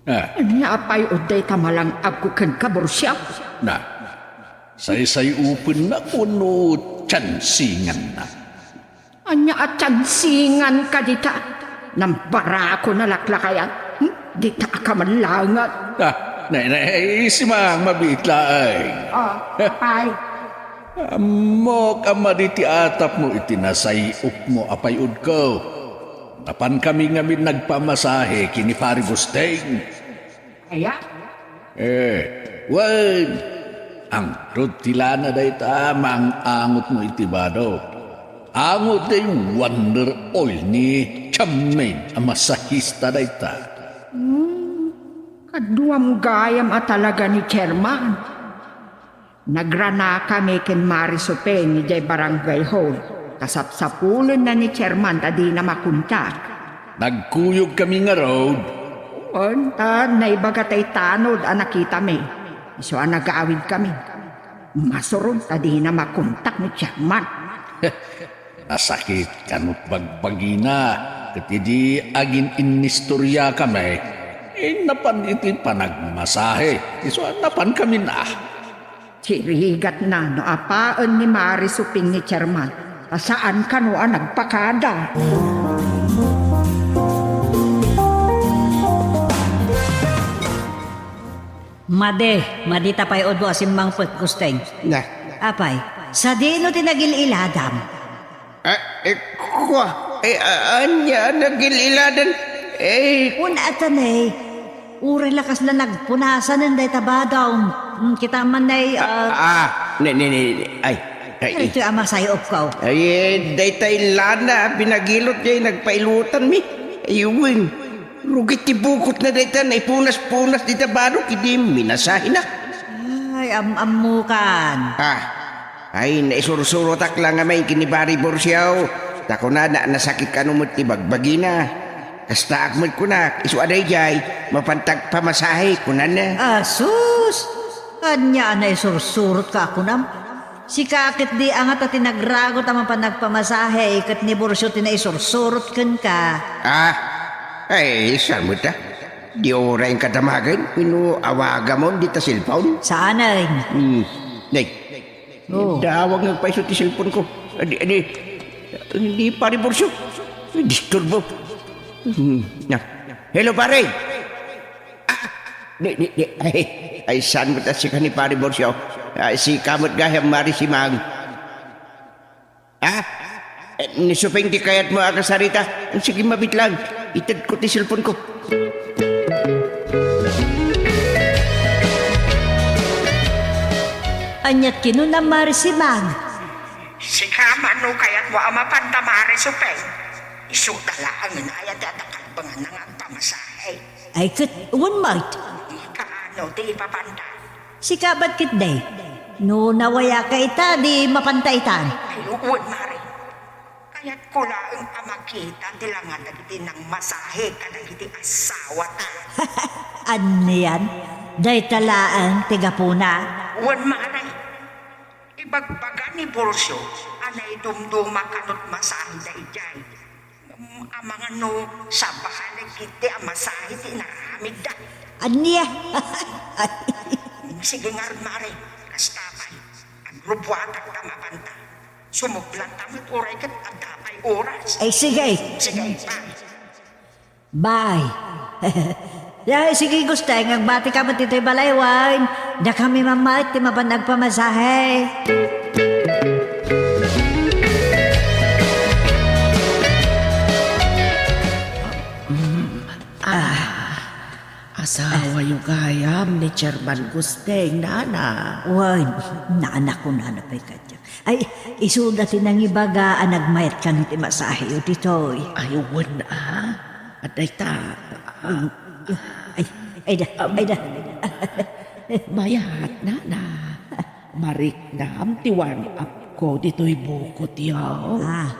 Ah. Ania pay dayta malang-agko ken kabursia? Na, saysay-upenna wenno tiansinganna? Ania a tiansingan kadita? Nambarako nalaklakayan? Hmm? Dita a kamallangan. Ah, nay, nay, simang, mabiit laeng. Ah, apay. Ammok a madi ti atapmo iti nasay-upmo a pay-udko. Napankami ngamin nagpamasahe ken ni Pari Gusting. Aya? Eh, wen, angtod ti lana dayta a maang-angotmo iti bado. Angot ti Wonder Oil ni Chairman a masahista dayta. Hmm, kaduam gayam a talaga ni Chairman. Nagranakami ken Mari Supeng idiay barangay hall. Kasapsapulenna ni Chairman ta dina makontak. Nagkuyogkami ngarud. Wen, ta naibaga tay tanod a nakitami. Isu a nagawidkami. Masurod ta dina makontak ni Chairman. Nasakit kanut bagbagina ket idi agin-innistoriakami, Eh, napan iti panagmasahe. Isu a napan kami na. Sirigatna no apaen ni Mari Suping ni Chairman. Saan kano a nagpakada. Madi, madi ta pay udmo a simmangpet, Gusteng. Na. Apay, sadino ti nagil-iladam? Ah, eh, kua, eh, a-, ania nagil-iladan? Eh, Kun atanay, uray la kasla nagpunasan dayta badom. Hmm, kita man nay, ah, ah, ne, ne, ne, ne, ay, ay, Ito ama sayo ko. Ay, eh, daytay lana, binagilot jay, nagpailutan mi. Aywen, rugit ti bukot na dayta, naipunas-punas dita barok, idi minasahina. Ay, am-ammukan. Ah, Ay, naisursurotak la ngamin ken ni Pari Borsiaw. Ta kunana, nasakit kano met ti bagbagina. Kastaak met kunak, isu a daydiay, mapantag pamasahe, kunana. Asus! Ania a naisursurot ka, kunam? Sika ket di anga ta ti nagragut a mapan nagpamasahe, ket ni Borsiaw ti naisursurot kenka. Ah, ay, saan met a? Di uray kadamagen, wenno awagamon dita cellphone? Saanen. Hmm, nay, Oh. Dawag nga agpaiso ti cellphone ko. Adi, adi, di Pari Borsiaw. Disturbo. Hmm, na. Hello, pare! Ah, di, di, di. Ay, ay, saan met a sika ni Pari Borsiaw? Ah, sika met gayam, Mari Simang. Ha? Eh, ni Suping ti kayatmo a kasarita? Sige, mabit lang. Itedko ti cellphone ko. Aniat kinuna, Mari Simang? Sika man no kayatmo a mapanta, Mari Suping? Isuda laengen aya ti adda kalbenganna nga agpamasahe. Ay, ket, wen met. Kaano ti ipapanta? Sika met ketdi. No nawayaka ita, di mapanta itan. Ay, wen, Mari. Kayatko laeng a makita ti langa dagiti nangmasahe kadagiti asawata. Anian? Dayta laeng ti gapuna? Wen, Mari. Ibagbaga ni Borsiaw a naidumduma kano ti masaheda idiay. Mm, amangan no sabali ketdi a masahe ti inaramidda. Ania? Sige ngarud, Mari. Kasta pay. Agrubuatak ta mapanta. Sumublanta met uray ket adda pay oras. Ay, sige. Sige, bye. Bye. Ay, sige, Gusteng, agbati ka met ditoy balay, wen. Dakami mamait ti mapan agpamasahe. Ah, asawayo gayam ni Chairman Gusteng, nana. Wen, nana, kunana pay kaniak. Ay, isuda ti nangibaga a nagmayat kano ti masaheyo ditoy. Ay, wen a. Adda ita. Ay, ay da, ay da. Mayat, nana. Mariknam ti warm up ko ditoy bukotyo. Ah,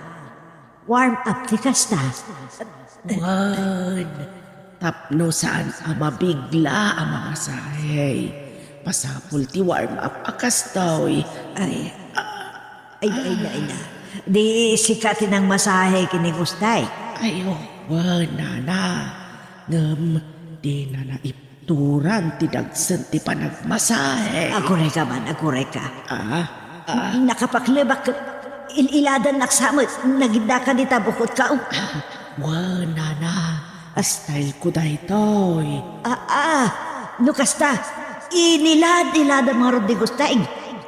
warm up ti kasta? Wen, tapno saan a mabigla a mamasahe. Masapul ti warm up a kastoy. Ay, ay, ay, ay, ay. Di sika ti nangmasahe ken ni Gusteng? Ay, wen, nana. Ngem, di na naip- turan ti dagsen ti panagmasahe. Agurayka man, agurayka. Ah? Ah? Nakapaklebak ket il-iladannak sa met, nagiddakan dita bukotko. Ah, wen, nana. Style ko daytoy. Ah, ah. No kasta, inilad-iladam ngarud ni Gusteng.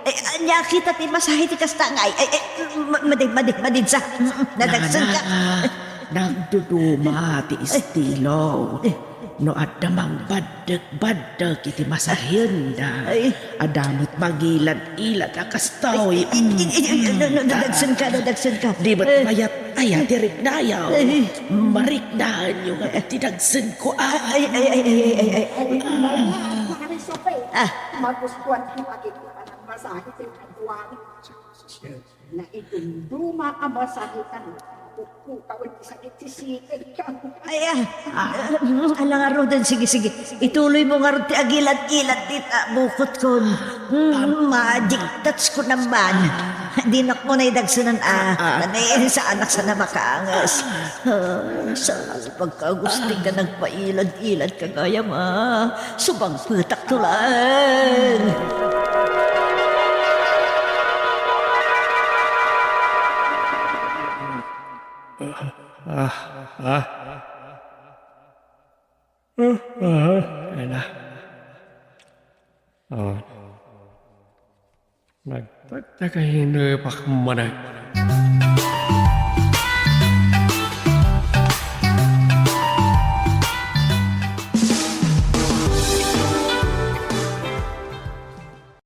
Eh, ania kita ti masahe ti kasta nga, ay, ay, ay, ma-, madi, madi, madinsa. Mm, mm, nadagsen ka. Nana, nagduduma ti estilo. Eh. No adda mangbaddek-baddek iti masahenda, ay, adda met mangilad-ilad a kastoy. Ay, ay, ay, ay, ay, no, no, no, nadagsen ka, nadagsen ka. Di met mayat aya ti riknayo. Ay. Mariknaenyo nga ti dagsenko, ah. Ay, ay, ay, ay, ay, ay, ay. Ah. Magustuhan ko agid ti panagmasahe ti kaduami. Naidumduma a masahe kano, kukkukawen ti sakit ti siked. Ay, ah, ah, ala ngaruden, sige, sige. Ituloy mo ngarud ti agilad-ilad dita bukotkon. Mm, magic touch ko naman. Dinak mo na idagsunan a, ah, nanayan sa anak sana makaangas. Ah, sa pagkagusti ka nagpailad-ilad ka gayam a, subang petak tulan. Ah, ah, ah. Ah, ah, ay na. Oh. Nagtagtagayinepak manen.